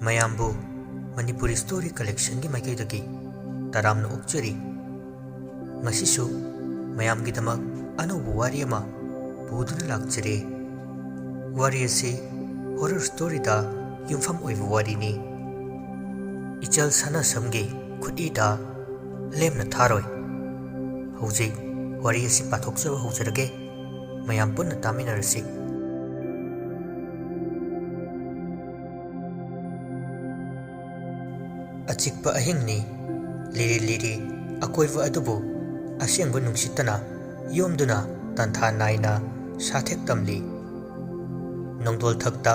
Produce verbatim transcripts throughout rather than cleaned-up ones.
ꯃꯌꯥꯝꯕꯨ ꯃꯅꯤꯄꯨꯔꯤ ꯁ꯭ꯇꯣꯔꯤ ꯀꯂꯦꯛꯁꯟꯒꯤ ꯃꯥꯏꯀꯩꯗꯒꯤ ꯇꯔꯥꯝꯅ ꯑꯣꯛꯆꯔꯤ꯫ ꯉꯁꯤꯁꯨ ꯃꯌꯥꯝꯒꯤꯗꯃꯛ ꯑꯅꯧꯕ ꯋꯥꯔꯤ ꯑꯃ ꯄꯨꯗꯨꯅ ꯂꯥꯛꯆꯔꯦ꯫ ꯋꯥꯔꯤ ꯑꯁꯤ ꯍꯣꯔꯔ ꯁ꯭ꯇꯣꯔꯤꯗ ꯌꯨꯝꯐꯝ ꯑꯣꯏꯕ ꯋꯥꯔꯤꯅꯤ꯫ ꯏꯆꯜ ꯁꯅꯥꯁꯝꯒꯤ ꯈꯨꯠꯏꯗ ꯂꯦꯝꯅ ꯊꯥꯔꯣꯏ꯫ ꯍꯧꯖꯤꯛ ꯋꯥꯔꯤ ꯑꯁꯤ ꯄꯥꯊꯣꯛꯆꯕ ꯍꯧꯖꯔꯒꯦ꯫ ꯃꯌꯥꯝ ꯄꯨꯟꯅ ꯇꯥꯃꯤꯟꯅꯔꯁꯤ꯫ ꯑꯆꯤꯛꯄ ꯑꯍꯤꯡꯅꯤ꯫ ꯂꯤꯔꯤ ꯂꯤꯔꯤ ꯑꯀꯣꯏꯕ ꯑꯗꯨꯕꯨ ꯑꯁꯦꯡꯕ ꯅꯨꯡꯁꯤꯠꯇꯅ ꯌꯣꯝꯗꯨꯅ ꯇꯥꯟꯊꯥ ꯅꯥꯏꯅ ꯁꯥꯊꯦꯛ ꯇꯝꯂꯤ꯫ ꯅꯣꯡꯗꯣꯜ ꯊꯛꯇ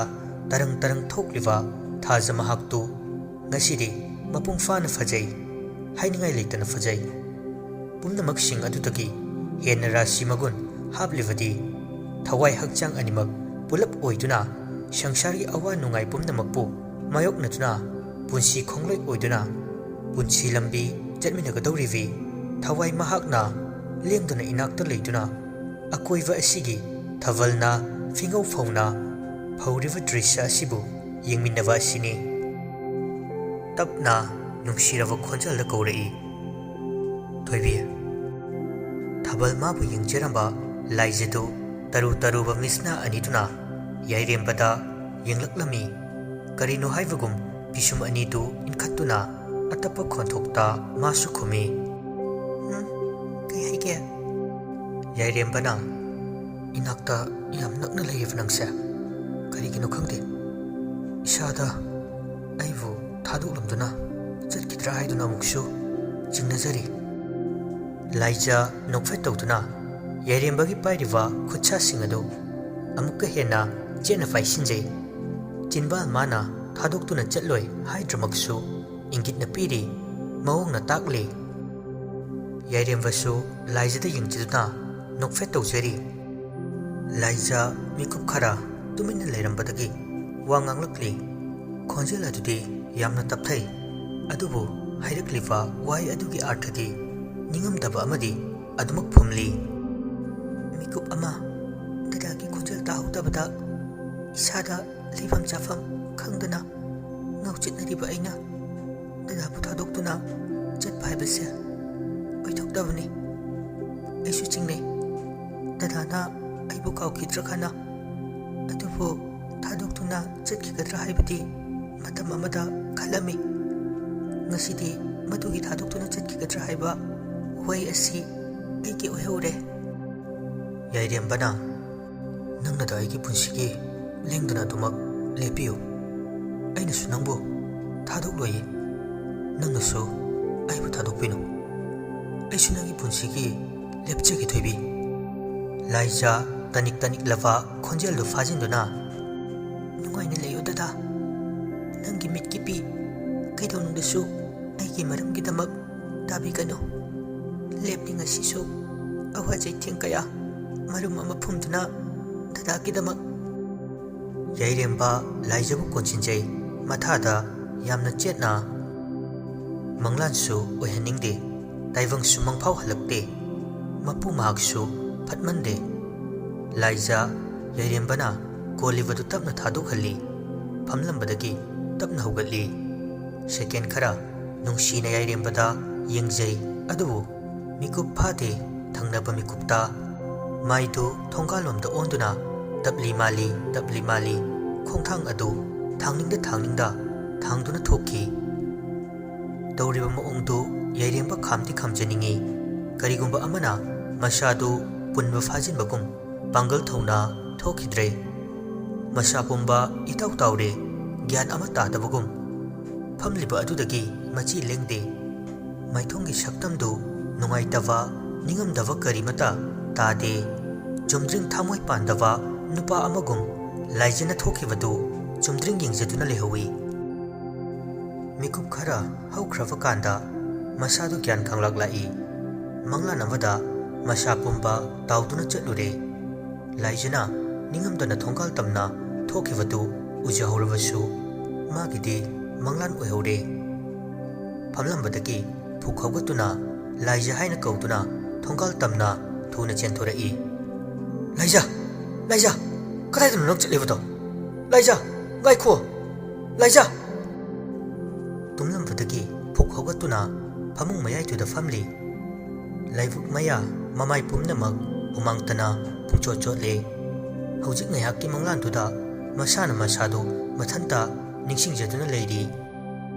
ꯇꯔꯪ ꯇꯔꯪ ꯊꯣꯛꯂꯤꯕ ꯊꯥꯖ ꯃꯍꯥꯛꯇꯨ ꯉꯁꯤꯗꯤ ꯃꯄꯨꯡ ꯐꯥꯅ ꯐꯖꯩ, ꯍꯥꯏꯅꯤꯡꯉꯥꯏ ꯂꯩꯇꯅ ꯐꯖꯩ꯫ ꯄꯨꯝꯅꯃꯛꯁꯤꯡ ꯑꯗꯨꯗꯒꯤ ꯍꯦꯟꯅ ꯔꯥꯁꯤ ꯃꯒꯨꯟ ꯍꯥꯞꯂꯤꯕꯗꯤ ꯊꯋꯥꯏ ꯍꯛꯆꯥꯡ ꯑꯅꯤꯃꯛ ꯄꯨꯂꯞ ꯑꯣꯏꯗꯨꯅ ꯁꯪꯁꯥꯔꯒꯤ ꯑꯋꯥ ꯅꯨꯡꯉꯥꯏ ꯄꯨꯝꯅꯃꯛꯄꯨ ꯃꯥꯌꯣꯛꯅꯗꯨꯅ ꯄꯨꯟꯁꯤ ꯈꯣꯡꯂꯣꯏ ꯑꯣꯏꯗꯨꯅ ꯄꯨꯟꯁꯤ ꯂꯝꯕꯤ ꯆꯠꯃꯤꯟꯅꯒꯗꯧꯔꯤꯕꯤ ꯊꯋꯥꯏ ꯃꯍꯥꯛꯅ ꯂꯦꯡꯗꯅ ꯏꯅꯥꯛꯇ ꯂꯩꯗꯨꯅ ꯑꯀꯣꯏꯕ ꯑꯁꯤꯒꯤ ꯊꯥꯕꯜꯅ ꯐꯤꯉꯧ ꯐꯧꯅ ꯐꯧꯔꯤꯕ ꯗ꯭ꯔꯤꯁ꯭ꯌ ꯑꯁꯤꯕꯨ ꯌꯦꯡꯃꯤꯟꯅꯕ ꯑꯁꯤꯅꯤ꯫ ꯇꯞꯅ ꯅꯨꯡꯁꯤꯔꯕ ꯈꯣꯟꯖꯦꯜꯗ ꯀꯧꯔꯛꯏ, "ꯊꯣꯏꯕꯤ"꯫ ꯊꯥꯕꯜ ꯃꯥꯕꯨ ꯌꯦꯡꯖꯔꯝꯕ ꯂꯥꯏꯖꯗꯨ ꯇꯔꯨ ꯇꯔꯨꯕ ꯃꯤꯠꯁꯅꯥ ꯑꯅꯤꯗꯨꯅ ꯌꯥꯏꯔꯦꯝꯕꯗ ꯌꯦꯡꯂꯛꯂꯝꯃꯤ꯫ ꯀꯔꯤꯅꯣ ꯍꯥꯏꯕꯒꯨꯝ ꯄꯤꯁꯨꯝ ꯑꯅꯤꯗꯨ ꯏꯟꯈꯠꯇꯨꯅ ꯑꯇꯞꯄ ꯈꯣꯟꯊꯣꯛꯇ ꯃꯥꯁꯨ ꯈꯨꯝꯃꯤ, "ꯎꯝ, ꯀꯩ ꯍꯥꯏꯒꯦ?" ꯌꯥꯏꯔꯦꯝꯕꯅ, "ꯏꯅꯥꯛꯇ ꯌꯥꯝ ꯅꯛꯅ ꯂꯩꯌꯦꯕ ꯅꯪꯁꯦ꯫ ꯀꯔꯤꯒꯤꯅꯣ ꯈꯪꯗꯦ꯫ ꯏꯁꯥꯗ ꯑꯩꯕꯨ ꯊꯥꯗꯣꯛꯂꯝꯗꯨꯅ ꯆꯠꯈꯤꯗ꯭ꯔꯥ ꯍꯥꯏꯗꯨꯅ ꯑꯃꯨꯛꯁꯨ ꯆꯤꯡꯅꯖꯔꯤ꯫" ꯂꯥꯏꯖ ꯅꯣꯛꯐꯦꯠ ꯇꯧꯗꯨꯅ ꯌꯥꯏꯔꯦꯝꯕꯒꯤ ꯄꯥꯏꯔꯤꯕ ꯈꯨꯠꯁꯥꯁꯤꯡ ꯑꯗꯨ ꯑꯃꯨꯛꯀ ꯍꯦꯟꯅ ꯆꯦꯠꯅ ꯄꯥꯏꯁꯤꯟꯖꯩ꯫ ꯆꯤꯟꯕꯥꯜ ꯃꯥꯅ ꯊꯥꯗꯣꯛꯇꯨꯅ ꯆꯠꯂꯣꯏ ꯍꯥꯏꯗ꯭ꯔꯃꯛꯁꯨ ꯏꯪꯒꯤꯠꯅ ꯄꯤꯔꯤ, ꯃꯑꯣꯡꯅ ꯇꯥꯛꯂꯤ꯫ ꯌꯥꯏꯔꯦꯝꯕꯁꯨ ꯂꯥꯏꯖꯗ ꯌꯦꯡꯖꯗꯨꯅ ꯅꯣꯛꯐꯦꯠ ꯇꯧꯖꯔꯤ꯫ ꯂꯥꯏꯖ ꯃꯤꯀꯨꯞ ꯈꯔ ꯇꯨꯃꯤꯟꯅ ꯂꯩꯔꯝꯕꯗꯒꯤ ꯋꯥ ꯉꯥꯡꯂꯛꯂꯤ꯫ ꯈꯣꯟꯖꯦꯜ ꯑꯗꯨꯗꯤ ꯌꯥꯝꯅ ꯇꯞꯊꯩ, ꯑꯗꯨꯕꯨ ꯍꯥꯏꯔꯛꯂꯤꯕ ꯋꯥꯍꯩ ꯑꯗꯨꯒꯤ ꯑꯥꯔꯊꯗꯤ ꯅꯤꯡꯉꯝꯗꯕ ꯑꯃꯗꯤ ꯑꯗꯨꯃꯛ ꯐꯨꯝꯂꯤ꯫ ꯃꯤꯀꯨꯞ ꯑꯃ ꯗꯗꯥꯒꯤ ꯈꯣꯟꯖꯦꯜ ꯇꯥꯍꯧꯗꯕꯗ ꯏꯁꯥꯗ ꯂꯩꯐꯝ ꯆꯥꯐꯝ ꯈꯪꯗꯅ ꯉꯥꯎꯆꯠꯅꯔꯤꯕ ꯑꯩꯅ ꯗꯗꯥꯕꯨ ꯊꯥꯗꯣꯛꯇꯨꯅ ꯆꯠꯄ ꯍꯥꯏꯕꯁꯦ ꯑꯣꯏꯊꯣꯛꯇꯕꯅꯤ꯫ ꯑꯩꯁꯨ ꯆꯤꯡꯅꯩ, ꯗꯗꯥꯅ ꯑꯩꯕꯨ ꯀꯥꯎꯈꯤꯗ꯭ꯔꯥ ꯈꯅ꯫ ꯑꯗꯨꯕꯨ ꯊꯥꯗꯣꯛꯇꯨꯅ ꯆꯠꯈꯤꯒꯗ꯭ꯔꯥ ꯍꯥꯏꯕꯗꯤ ꯃꯇꯝ ꯑꯃꯗ ꯈꯜꯂꯝꯃꯤ꯫ ꯉꯁꯤꯗꯤ ꯃꯗꯨꯒꯤ ꯊꯥꯗꯣꯛꯇꯨꯅ ꯆꯠꯈꯤꯒꯗ꯭ꯔꯥ ꯍꯥꯏꯕ ꯋꯥꯍꯩ ꯑꯁꯤ ꯑꯩꯒꯤ ꯑꯣꯏꯍꯧꯔꯦ꯫ ꯌꯥꯏꯔꯦꯝꯕꯅ, "ꯅꯪꯅꯗ ꯑꯩꯒꯤ ꯄꯨꯟꯁꯤꯒꯤ ꯂꯦꯡꯗꯅ ꯑꯗꯨꯃꯛ ꯂꯦꯞꯄꯤꯌꯨ꯫ ꯑꯩꯅꯁꯨ ꯅꯪꯕꯨ ꯊꯥꯗꯣꯛꯂꯣꯏꯌꯦ꯫ ꯅꯪꯅꯁꯨ ꯑꯩꯕꯨ ꯊꯥꯗꯣꯛꯄꯤꯅꯨ꯫ ꯑꯩꯁꯨ ꯅꯪꯒꯤ ꯄꯨꯟꯁꯤꯒꯤ ꯂꯦꯞꯆꯒꯦ, ꯊꯣꯏꯕꯤ꯫" ꯂꯥꯏꯖꯥ ꯇꯅꯤꯛ ꯇꯅꯤꯛꯂꯕ ꯈꯣꯟꯖꯦꯜꯗꯨ ꯐꯥꯖꯤꯟꯗꯨꯅ, "ꯅꯨꯡꯉꯥꯏꯅ ꯂꯩꯌꯨ ꯗꯗꯥ꯫ ꯅꯪꯒꯤ ꯃꯤꯠꯀꯤ ꯄꯤ ꯀꯩꯗꯧꯅꯨꯡꯗꯁꯨ ꯑꯩꯒꯤ ꯃꯔꯝꯒꯤꯗꯃꯛ ꯇꯥꯕꯤꯒꯅꯨ꯫ ꯂꯦꯞꯂꯤ ꯉꯁꯤꯁꯨ ꯑꯋꯥ ꯆꯩꯊꯦꯡ ꯀꯌꯥ ꯃꯔꯨꯝ ꯑꯃ ꯐꯨꯝꯗꯨꯅ ꯗꯗꯥꯒꯤꯗꯃꯛ꯫" ꯌꯥꯏꯔꯦꯝꯕ ꯂꯥꯏꯖꯕꯨ ꯀꯣꯟꯁꯤꯟꯖꯩ꯫ ꯃꯊꯥꯗ ꯌꯥꯝꯅ ꯆꯦꯠꯅ꯫ ꯃꯪꯂꯥꯟꯁꯨ ꯑꯣꯏꯍꯟꯅꯤꯡꯗꯦ꯫ ꯇꯥꯏꯕꯪꯁꯨ ꯃꯪꯐꯥꯎꯍꯜꯂꯛꯇꯦ꯫ ꯃꯄꯨ ꯃꯍꯥꯛꯁꯨ ꯐꯠꯃꯟꯗꯦ꯫ ꯂꯥꯏꯖ ꯌꯥꯏꯔꯦꯝꯕꯅ ꯀꯣꯜꯂꯤꯕꯗꯨ ꯇꯞꯅ ꯊꯥꯗꯣꯛꯍꯜꯂꯤ꯫ ꯐꯝꯂꯝꯕꯗꯒꯤ ꯇꯞꯅ ꯍꯧꯒꯠꯂꯤ꯫ ꯁꯦꯀꯦꯟ ꯈꯔ ꯅꯨꯡꯁꯤꯅ ꯌꯥꯏꯔꯦꯝꯕꯗ ꯌꯦꯡꯖꯩ, ꯑꯗꯨꯕꯨ ꯃꯤꯀꯨꯞ ꯐꯥꯗꯦ꯫ ꯊꯪꯅꯕ ꯃꯤꯀꯨꯞꯇ ꯃꯥꯏꯗꯨ ꯊꯣꯡꯒꯥꯜꯂꯣꯝꯗ ꯑꯣꯟꯗꯨꯅ ꯇꯞꯂꯤ ꯃꯥꯜꯂꯤ, ꯇꯞꯂꯤ ꯃꯥꯜꯂꯤ, ꯈꯣꯡꯊꯥꯡ ꯑꯗꯨ ꯊꯥꯡꯅꯤꯡꯗ ꯊꯥꯡꯅꯤꯡꯗ ꯊꯥꯡꯗꯨꯅ ꯊꯣꯛꯈꯤ꯫ ꯇꯧꯔꯤꯕ ꯃꯑꯣꯡꯗꯨ ꯌꯥꯏꯔꯦꯝꯕ ꯈꯥꯝꯗꯤ ꯈꯥꯝꯖꯅꯤꯡꯏ꯫ ꯀꯔꯤꯒꯨꯝꯕ ꯑꯃꯅ ꯃꯁꯥꯗꯨ ꯄꯨꯟꯕ ꯐꯥꯖꯤꯟꯕꯒꯨꯝ ꯄꯥꯡꯒꯜ ꯊꯧꯅ ꯊꯣꯛꯈꯤꯗ꯭ꯔꯦ꯫ ꯃꯁꯥ ꯄꯨꯝꯕ ꯏꯇꯥꯎ ꯇꯥꯎꯔꯦ, ꯒ꯭ꯌꯥꯟ ꯑꯃ ꯇꯥꯗꯕꯒꯨꯝ꯫ ꯐꯝꯂꯤꯕ ꯑꯗꯨꯗꯒꯤ ꯃꯆꯤ ꯂꯦꯡꯗꯦ꯫ ꯃꯥꯏꯊꯣꯡꯒꯤ ꯁꯛꯇꯝꯗꯨ ꯅꯨꯡꯉꯥꯏꯇꯕ, ꯅꯤꯡꯉꯝꯗꯕ ꯀꯔꯤꯃꯇ ꯇꯥꯗꯦ꯫ ꯆꯨꯝꯗ꯭ꯔꯤꯡ ꯊꯃꯣꯏ ꯄꯥꯟꯗꯕ ꯅꯨꯄꯥ ꯑꯃꯒꯨꯝ ꯂꯥꯏꯖꯅ ꯊꯣꯛꯈꯤꯕꯗꯨ ꯆꯨꯝꯗ꯭ꯔꯤꯡ ꯌꯦꯡꯖꯗꯨꯅ ꯂꯩꯍꯧꯏ꯫ ꯃꯤꯀꯨꯞ ꯈꯔ ꯍꯧꯈ꯭ꯔꯕ ꯀꯥꯟꯗ ꯃꯁꯥꯗꯨ ꯒ꯭ꯌꯥꯟ ꯈꯪꯂꯛꯂꯛꯏ꯫ ꯃꯪꯂꯥꯟ ꯑꯃꯗ ꯃꯁꯥ ꯄꯨꯝꯕ ꯇꯥꯎꯗꯨꯅ ꯆꯠꯂꯨꯔꯦ꯫ ꯂꯥꯏꯖꯅ ꯅꯤꯡꯉꯝꯗꯅ ꯊꯣꯡꯒꯥꯜ ꯇꯝꯅ ꯊꯣꯛꯈꯤꯕꯗꯨ ꯎꯖꯍꯧꯔꯕꯁꯨ ꯃꯥꯒꯤꯗꯤ ꯃꯪꯂꯥꯟ ꯑꯣꯏꯍꯧꯔꯦ꯫ ꯐꯝꯂꯝꯕꯗꯒꯤ ꯐꯨꯛ ꯍꯧꯒꯠꯇꯨꯅ ꯂꯥꯏꯖ ꯍꯥꯏꯅ ꯀꯧꯗꯨꯅ ꯊꯣꯡꯒꯥꯜ ꯇꯝꯅ ꯊꯨꯅ ꯆꯦꯟꯊꯣꯔꯛꯏ꯫ "ꯂꯥꯏꯖ! ꯂꯥꯏꯖ! ꯀꯗꯥꯏꯗꯅꯣ ꯅꯪ ꯆꯠꯂꯤꯕꯗꯣ? ꯂꯥꯏꯖ! ꯉꯥꯏꯈꯣ! ꯂꯥꯏꯖ!" ꯇꯨꯝꯂꯝꯕꯗꯒꯤ ꯐꯨꯛ ꯍꯧꯒꯠꯇꯨꯅ ꯐꯃꯨꯡ ꯃꯌꯥꯏꯗꯨꯗ ꯐꯝꯂꯤ꯫ ꯂꯥꯏꯕꯛ ꯃꯌꯥ ꯃꯃꯥꯏ ꯄꯨꯝꯅꯃꯛ ꯍꯨꯃꯥꯡꯇꯅ ꯄꯨꯡꯆꯣꯠ ꯆꯣꯠꯂꯦ꯫ ꯍꯧꯖꯤꯛ ꯉꯥꯏꯍꯥꯛꯀꯤ ꯃꯪꯂꯥꯟꯗꯨꯗ ꯃꯁꯥꯅ ꯃꯁꯥꯗꯨ ꯃꯊꯟꯇ ꯅꯤꯡꯁꯤꯡꯖꯗꯨꯅ ꯂꯩꯔꯤ꯫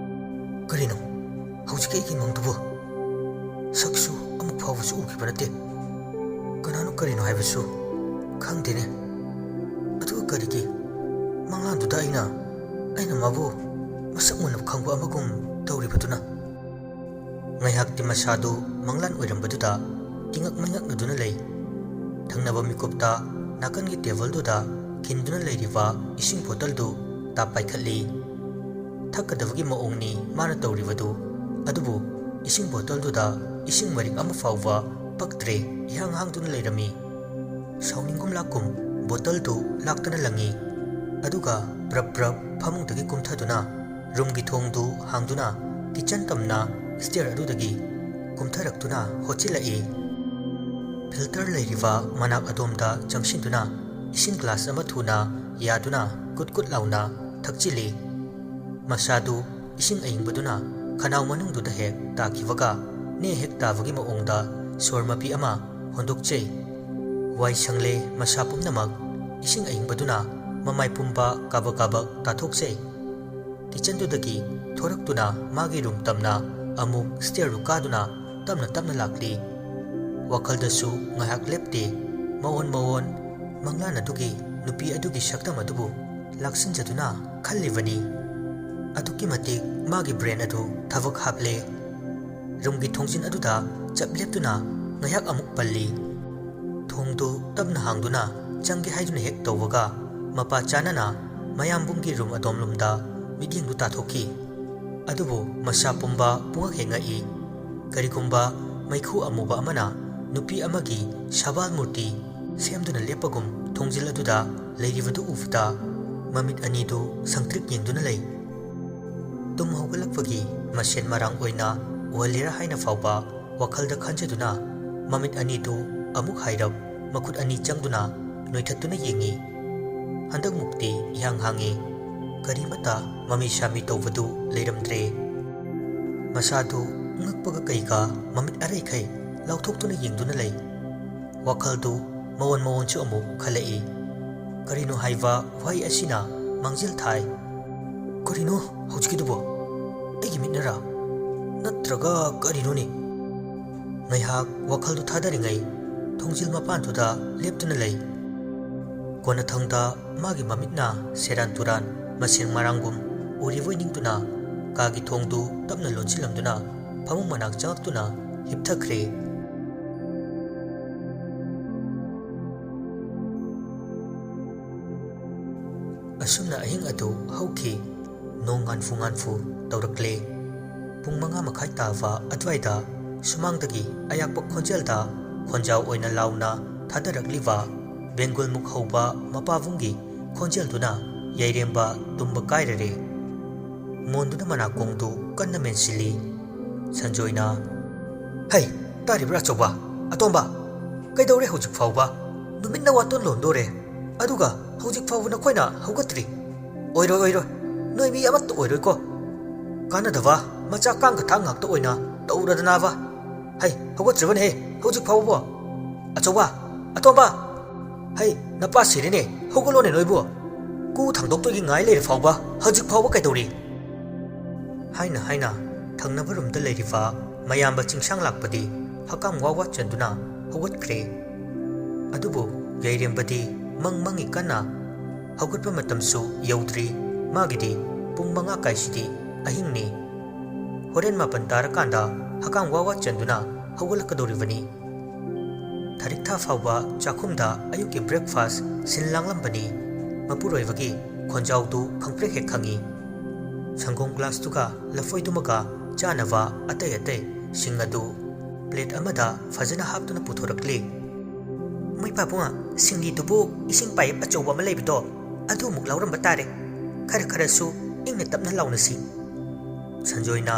"ꯀꯔꯤꯅꯣ ꯍꯧꯖꯤꯛꯀꯤ ꯑꯩꯒꯤ ꯃꯪꯗꯨꯕꯨ? ꯁꯛꯁꯨ ꯑꯃꯨꯛ ꯐꯥꯎꯕꯁꯨ ꯎꯈꯤꯕ ꯅꯠꯇꯦ꯫ ꯀꯅꯥꯅꯣ ꯀꯔꯤꯅꯣ ꯍꯥꯏꯕꯁꯨ ꯈꯪꯗꯦꯅꯦ꯫ ꯑꯗꯨꯒ ꯀꯔꯤꯒꯤ ꯃꯪꯂꯥꯟꯗꯨꯗ ꯑꯩꯅ, ꯑꯩꯅ ꯃꯥꯕꯨ ꯃꯁꯛ ꯃꯨꯟꯅ ꯈꯪꯕ ꯑꯃꯒꯨꯝ ꯇꯧꯔꯤꯕꯗꯨꯅ?" ꯉꯥꯏꯍꯥꯛꯇꯤ ꯃꯁꯥꯗꯨ ꯃꯪꯂꯥꯟ ꯑꯣꯏꯔꯝꯕꯗꯨꯗ ꯇꯤꯉꯛ ꯃꯩꯉꯛꯅꯗꯨꯅ ꯂꯩ꯫ ꯊꯪꯅꯕ ꯃꯤꯀꯨꯞꯇ ꯅꯥꯀꯟꯒꯤ ꯇꯦꯕꯜꯗꯨꯗ ꯈꯤꯟꯗꯨꯅ ꯂꯩꯔꯤꯕ ꯏꯁꯤꯡ ꯕꯣꯇꯜꯗꯨ ꯇꯥꯞ ꯄꯥꯏꯈꯠꯂꯤ꯫ ꯊꯛꯀꯗꯕꯒꯤ ꯃꯑꯣꯡꯅꯤ ꯃꯥꯅ ꯇꯧꯔꯤꯕꯗꯨ, ꯑꯗꯨꯕꯨ ꯏꯁꯤꯡ ꯕꯣꯇꯜꯗꯨꯗ ꯏꯁꯤꯡ ꯃꯔꯤꯛ ꯑꯃ ꯐꯥꯎꯕ ꯄꯛꯇ꯭ꯔꯦ, ꯏꯍꯥꯡ ꯍꯥꯡꯗꯨꯅ ꯂꯩꯔꯝꯃꯤ꯫ ꯁꯥꯎꯅꯤꯡꯒꯨꯝ ꯂꯥꯛꯀꯨꯝ ꯕꯣꯇꯜꯗꯨ ꯂꯥꯛꯇꯅ ꯂꯪꯉꯤ꯫ ꯑꯗꯨꯒ ꯄ꯭ꯔꯞ ꯄ꯭ꯔꯞ ꯐꯃꯨꯡꯗꯒꯤ ꯀꯨꯝꯊꯗꯨꯅ ꯔꯨꯝꯒꯤ ꯊꯣꯡꯗꯨ ꯍꯥꯡꯗꯨꯅ ꯀꯤꯆꯟ ꯇꯝꯅ ꯁ꯭ꯇꯦꯌꯔ ꯑꯗꯨꯗꯒꯤ ꯀꯨꯝꯊꯔꯛꯇꯨꯅ ꯍꯣꯠꯆꯤꯜꯂꯛꯏ꯫ ꯐꯤꯜꯇꯔ ꯂꯩꯔꯤꯕ ꯃꯅꯥꯛ ꯑꯗꯣꯝꯗ ꯆꯪꯁꯤꯟꯗꯨꯅ ꯏꯁꯤꯡ ꯒ꯭ꯂꯥꯁ ꯑꯃ ꯊꯨꯅ ꯌꯥꯗꯨꯅ ꯀꯨꯠ ꯀꯨꯠ ꯂꯥꯎꯅ ꯊꯛꯆꯤꯜꯂꯤ꯫ ꯃꯁꯥꯗꯨ ꯏꯁꯤꯡ ꯑꯏꯪꯕꯗꯨꯅ ꯈꯅꯥꯎ ꯃꯅꯨꯡꯗꯨꯗ ꯍꯦꯛ ꯇꯥꯈꯤꯕꯒ ꯅꯦ ꯍꯦꯛ ꯇꯥꯕꯒꯤ ꯃꯑꯣꯡꯗ ꯁꯣꯔ ꯃꯄꯤ ꯑꯃ ꯍꯣꯟꯗꯣꯛꯆꯩ꯫ ꯋꯥꯏ ꯁꯪꯂꯦ ꯃꯁꯥ ꯄꯨꯝꯅꯃꯛ꯫ ꯏꯁꯤꯡ ꯑꯏꯪꯕꯗꯨꯅ ꯃꯃꯥꯏ ꯄꯨꯝꯕ ꯀꯥꯕꯛ ꯀꯥꯕꯛ ꯇꯥꯊꯣꯛꯆꯩ꯫ ꯀꯤꯆꯟꯗꯨꯗꯒꯤ ꯊꯣꯔꯛꯇꯨꯅ ꯃꯥꯒꯤ ꯔꯨꯝ ꯇꯝꯅ ꯑꯃꯨꯛ ꯁ꯭ꯇꯦꯌꯔꯗꯨ ꯀꯥꯗꯨꯅ ꯇꯞꯅ ꯇꯞꯅ ꯂꯥꯛꯂꯤ꯫ ꯋꯥꯈꯜꯗꯁꯨ ꯉꯥꯏꯍꯥꯛ ꯂꯦꯞꯇꯦ꯫ ꯃꯑꯣꯟ ꯃꯑꯣꯟ ꯃꯪꯂꯥꯟ ꯑꯗꯨꯒꯤ ꯅꯨꯄꯤ ꯑꯗꯨꯒꯤ ꯁꯛꯇꯝ ꯑꯗꯨꯕꯨ ꯂꯥꯛꯁꯤꯟꯖꯗꯨꯅ ꯈꯜꯂꯤꯕꯅꯤ꯫ ꯑꯗꯨꯛꯀꯤ ꯃꯇꯤꯛ ꯃꯥꯒꯤ ꯕ꯭ꯔꯦꯟ ꯑꯗꯨ ꯊꯕꯛ ꯍꯥꯞꯂꯦ꯫ ꯔꯨꯝꯒꯤ ꯊꯣꯡꯖꯤꯟ ꯑꯗꯨꯗ ꯆꯞ ꯂꯦꯞꯇꯨꯅ ꯉꯥꯏꯍꯥꯛ ꯑꯃꯨꯛ ꯄꯜꯂꯤ꯫ ꯊꯣꯡꯗꯨ ꯇꯞꯅ ꯍꯥꯡꯗꯨꯅ ꯆꯪꯒꯦ ꯍꯥꯏꯗꯨꯅ ꯍꯦꯛ ꯇꯧꯕꯒ, ꯃꯄꯥ ꯆꯥꯅꯅ ꯃꯌꯥꯝꯕꯨꯡꯒꯤ ꯔꯨꯝ ꯑꯗꯣꯝꯂꯣꯝꯗ ꯃꯤꯠꯌꯦꯡꯗꯨ ꯇꯥꯊꯣꯛꯈꯤ꯫ ꯑꯗꯨꯕꯨ ꯃꯁꯥ ꯄꯨꯝꯕ ꯄꯨꯡꯉꯛ ꯍꯦꯛ ꯉꯛꯏ꯫ ꯀꯔꯤꯒꯨꯝꯕ ꯃꯩꯈꯨ ꯑꯃꯨꯕ ꯑꯃꯅ ꯅꯨꯄꯤ ꯑꯃꯒꯤ ꯁꯕꯥꯜ ꯃꯨꯔꯇꯤ ꯁꯦꯝꯗꯨꯅ ꯂꯦꯞꯄꯒꯨꯝ ꯊꯣꯡꯖꯤꯜ ꯑꯗꯨꯗ ꯂꯩꯔꯤꯕꯗꯨ ꯎꯕꯗ, ꯃꯃꯤꯠ ꯑꯅꯤꯗꯨ ꯁꯪꯇ꯭ꯔꯤꯛ ꯌꯦꯡꯗꯨꯅ ꯂꯩ꯫ ꯇꯨꯝ ꯍꯧꯒꯠꯂꯛꯄꯒꯤ ꯃꯁꯦꯟ ꯃꯔꯥꯡ ꯑꯣꯏꯅ ꯎꯍꯜꯂꯤꯔꯥ ꯍꯥꯏꯅ ꯐꯥꯎꯕ ꯋꯥꯈꯜꯗ ꯈꯟꯖꯗꯨꯅ ꯃꯃꯤꯠ ꯑꯅꯤꯗꯨ ꯑꯃꯨꯛ ꯍꯥꯏꯔꯞ ꯃꯈꯨꯠ ꯑꯅꯤ ꯆꯪꯗꯨꯅ ꯅꯣꯏꯊꯠꯇꯨꯅ ꯌꯦꯡꯉꯤ꯫ ꯍꯟꯗꯛꯃꯨꯛꯇꯤ ꯏꯍꯥꯡ ꯍꯥꯡꯉꯤ꯫ ꯀꯔꯤꯃꯠꯇ ꯃꯃꯤ ꯁꯥꯃꯤ ꯇꯧꯕꯗꯨ ꯂꯩꯔꯝꯗ꯭ꯔꯦ꯫ ꯃꯁꯥꯗꯨ ꯉꯛꯄꯒ ꯀꯩꯒ ꯃꯃꯤꯠ ꯑꯔꯩꯈꯩ ꯂꯥꯎꯊꯣꯛꯇꯨꯅ ꯌꯦꯡꯗꯨꯅ ꯂꯩ꯫ ꯋꯥꯈꯜꯗꯨ ꯃꯑꯣꯟ ꯃꯑꯣꯟꯁꯨ ꯑꯃꯨꯛ ꯈꯜꯂꯛꯏ꯫ ꯀꯔꯤꯅꯣ ꯍꯥꯏꯕ ꯋꯥꯍꯩ ꯑꯁꯤꯅ ꯃꯥꯡꯖꯤꯜ ꯊꯥꯏ꯫ ꯀꯔꯤꯅꯣ ꯍꯧꯖꯤꯛꯀꯤꯗꯨꯕꯣ? ꯑꯩꯒꯤ ꯃꯤꯠꯅꯔꯥ? ꯅꯠꯇ꯭ꯔꯒ ꯀꯔꯤꯅꯣꯅꯦ? ꯉꯥꯏꯍꯥꯛ ꯋꯥꯈꯜꯗꯨ ꯊꯥꯗꯔꯤꯉꯩ ꯊꯣꯡꯖꯤꯜ ꯃꯄꯥꯟꯗꯨꯗ ꯂꯦꯞꯇꯨꯅ ꯂꯩ꯫ ꯀꯣꯟꯅꯊꯪꯗ ꯃꯥꯒꯤ ꯃꯃꯤꯠꯅ ꯁꯦꯔꯥꯟ ꯇꯨꯔꯥꯟ ꯃꯁꯦꯟ ꯃꯔꯥꯡꯒꯨꯝ ꯎꯔꯤꯕꯣꯏ ꯅꯤꯡꯗꯨꯅ ꯀꯥꯒꯤ ꯊꯣꯡꯗꯨ ꯇꯞꯅ ꯂꯣꯟꯁꯤꯜꯂꯝꯗꯨꯅ ꯐꯃꯨꯡ ꯃꯅꯥꯛ ꯆꯪꯉꯛꯇꯨꯅ ꯍꯤꯞꯊꯈ꯭ꯔꯦ꯫ ꯑꯁꯨꯝꯅ ꯑꯍꯤꯡ ꯑꯗꯨ ꯍꯧꯈꯤ꯫ ꯅꯣꯡ ꯉꯥꯟꯐꯨ ꯉꯥꯟꯐꯨ ꯇꯧꯔꯛꯂꯦ꯫ ꯄꯨꯡ ꯃꯉꯥ ꯃꯈꯥꯏ ꯇꯥꯕ ꯑꯗꯨꯋꯥꯏꯗ ꯁꯨꯃꯥꯡꯗꯒꯤ ꯑꯌꯥꯛꯄ ꯈꯣꯟꯖꯦꯜꯗ ꯈꯣꯟꯖꯥꯎ ꯑꯣꯏꯅ ꯂꯥꯎꯅ ꯊꯥꯗꯔꯛꯂꯤꯕ ꯕꯦꯡꯒꯨꯜꯃꯨꯛ ꯍꯧꯕ ꯃꯄꯥꯕꯨꯡꯒꯤ ꯈꯣꯟꯖꯦꯜꯗꯨꯅ ꯌꯥꯏꯔꯦꯝꯕ ꯇꯨꯝꯕ ꯀꯥꯏꯔꯔꯦ꯫ ꯃꯣꯟꯗꯨꯅ ꯃꯅꯥꯀꯣꯡꯗꯨ ꯀꯟꯅ ꯃꯦꯟꯁꯤꯜꯂꯤ꯫ ꯁꯟꯖꯣꯏꯅ, "ꯍꯩ, ꯇꯥꯔꯤꯕ꯭ꯔꯥ ꯑꯆꯧꯕ? ꯑꯇꯣꯝꯕ, ꯀꯩꯗꯧꯔꯦ ꯍꯧꯖꯤꯛ ꯐꯥꯎꯕ? ꯅꯨꯃꯤꯠꯅ ꯋꯥꯇꯣꯟ ꯂꯣꯟꯗꯣꯔꯦ, ꯑꯗꯨꯒ ꯍꯧꯖꯤꯛ ꯐꯥꯎꯕ ꯅꯈꯣꯏꯅ ꯍꯧꯒꯠꯇ꯭ꯔꯤ? ꯑꯣꯏꯔꯣꯏ, ꯑꯣꯏꯔꯣꯏ, ꯅꯣꯏ ꯃꯤ ꯑꯃꯠꯇ ꯑꯣꯏꯔꯣꯏꯀꯣ꯫ ꯀꯥꯟꯅꯗꯕ ꯃꯆꯥ ꯀꯥꯡꯒ ꯊꯥꯡ ꯉꯥꯛꯇ ꯑꯣꯏꯅ ꯇꯧꯔꯗꯅꯕ꯫ ꯍꯩ, ꯍꯧꯒꯠꯇ꯭ꯔꯤꯕꯅꯦꯍꯦ ꯍꯧꯖꯤꯛ ꯐꯥꯎꯕꯕꯣ? ꯑꯆꯧꯕ, ꯑꯇꯣꯝꯕ, ꯍꯩ, ꯅꯄꯥ ꯁꯤꯔꯦꯅꯦ, ꯍꯧꯒꯠꯂꯣꯅꯦ ꯅꯣꯏꯕꯨ꯫ ꯀꯨ ꯊꯥꯡꯗꯣꯛꯇꯣꯏꯒꯤ ꯉꯥꯏ ꯂꯩꯔ ꯐꯥꯎꯕ ꯍꯧꯖꯤꯛ ꯐꯥꯎꯕ ꯀꯩꯗꯧꯔꯤ?" ꯍꯥꯏꯅ ꯍꯥꯏꯅ ꯊꯪꯅꯕ ꯔꯨꯝꯗ ꯂꯩꯔꯤꯕ ꯃꯌꯥꯝꯕ ꯆꯤꯡꯁꯥꯡ ꯂꯥꯛꯄꯗꯤ ꯍꯀꯥꯝ ꯋꯥ ꯋꯥ ꯆꯟꯗꯨꯅ ꯍꯧꯒꯠꯈ꯭ꯔꯦ꯫ ꯑꯗꯨꯕꯨ ꯌꯥꯏꯔꯦꯝꯕꯗꯤ ꯃꯪ ꯃꯪꯉꯤ ꯀꯟꯅ꯫ ꯍꯧꯒꯠꯄ ꯃꯇꯝꯁꯨ ꯌꯧꯗ꯭ꯔꯤ꯫ ꯃꯥꯒꯤꯗꯤ ꯄꯨꯡ ꯃꯉꯥ ꯀꯥꯏꯁꯤꯗꯤ ꯑꯍꯤꯡꯅꯤ꯫ ꯍꯣꯔꯦꯟ ꯃꯥꯄꯟ ꯇꯥꯔꯀꯥꯟꯗ ꯍꯀꯥꯝ ꯋꯥ ꯋꯥ ꯆꯟꯗꯨꯅ ꯍꯧꯒꯠꯂꯛꯀꯗꯧꯔꯤꯕꯅꯤ꯫ ꯊꯔꯤꯛꯊꯥ ꯐꯥꯎꯕ ꯆꯥꯛꯈꯨꯝꯗ ꯑꯌꯨꯛꯀꯤ breakfast ꯁꯤꯜ ꯂꯥꯡꯂꯝꯕꯅꯤ꯫ ꯃꯄꯨꯔꯣꯏꯕꯒꯤ ꯈꯣꯟꯖꯥꯎꯗꯨ ꯈꯪꯄ꯭ꯔꯦꯛ ꯍꯦꯛ ꯈꯪꯏ꯫ ꯁꯪꯒꯣꯝ ꯒ꯭ꯂꯥꯁꯇꯨꯒ ꯂꯐꯣꯏꯗꯨꯃꯒ ꯆꯥꯅꯕ ꯑꯇꯩ ꯑꯇꯩ ꯁꯤꯡ ꯑꯗꯨ plate ꯑꯃꯗ ꯐꯖꯅ ꯍꯥꯞꯇꯨꯅ ꯄꯨꯊꯣꯔꯛꯂꯤ꯫ "ꯃꯣꯏ ꯄꯥꯕꯨꯡ, ꯁꯤꯡꯂꯤꯗꯨꯕꯨ ꯏꯁꯤꯡ ꯄꯥꯏꯞ ꯑꯆꯧꯕ ꯑꯃ ꯂꯩꯕꯗꯣ, ꯑꯗꯨꯃꯨꯛ ꯂꯥꯎꯔꯝꯕ ꯇꯥꯔꯦ꯫ ꯈꯔ ꯈꯔꯁꯨ ꯏꯪꯅ ꯇꯞꯅ ꯂꯥꯎꯅꯁꯤ꯫ ꯁꯟꯖꯣꯏꯅ,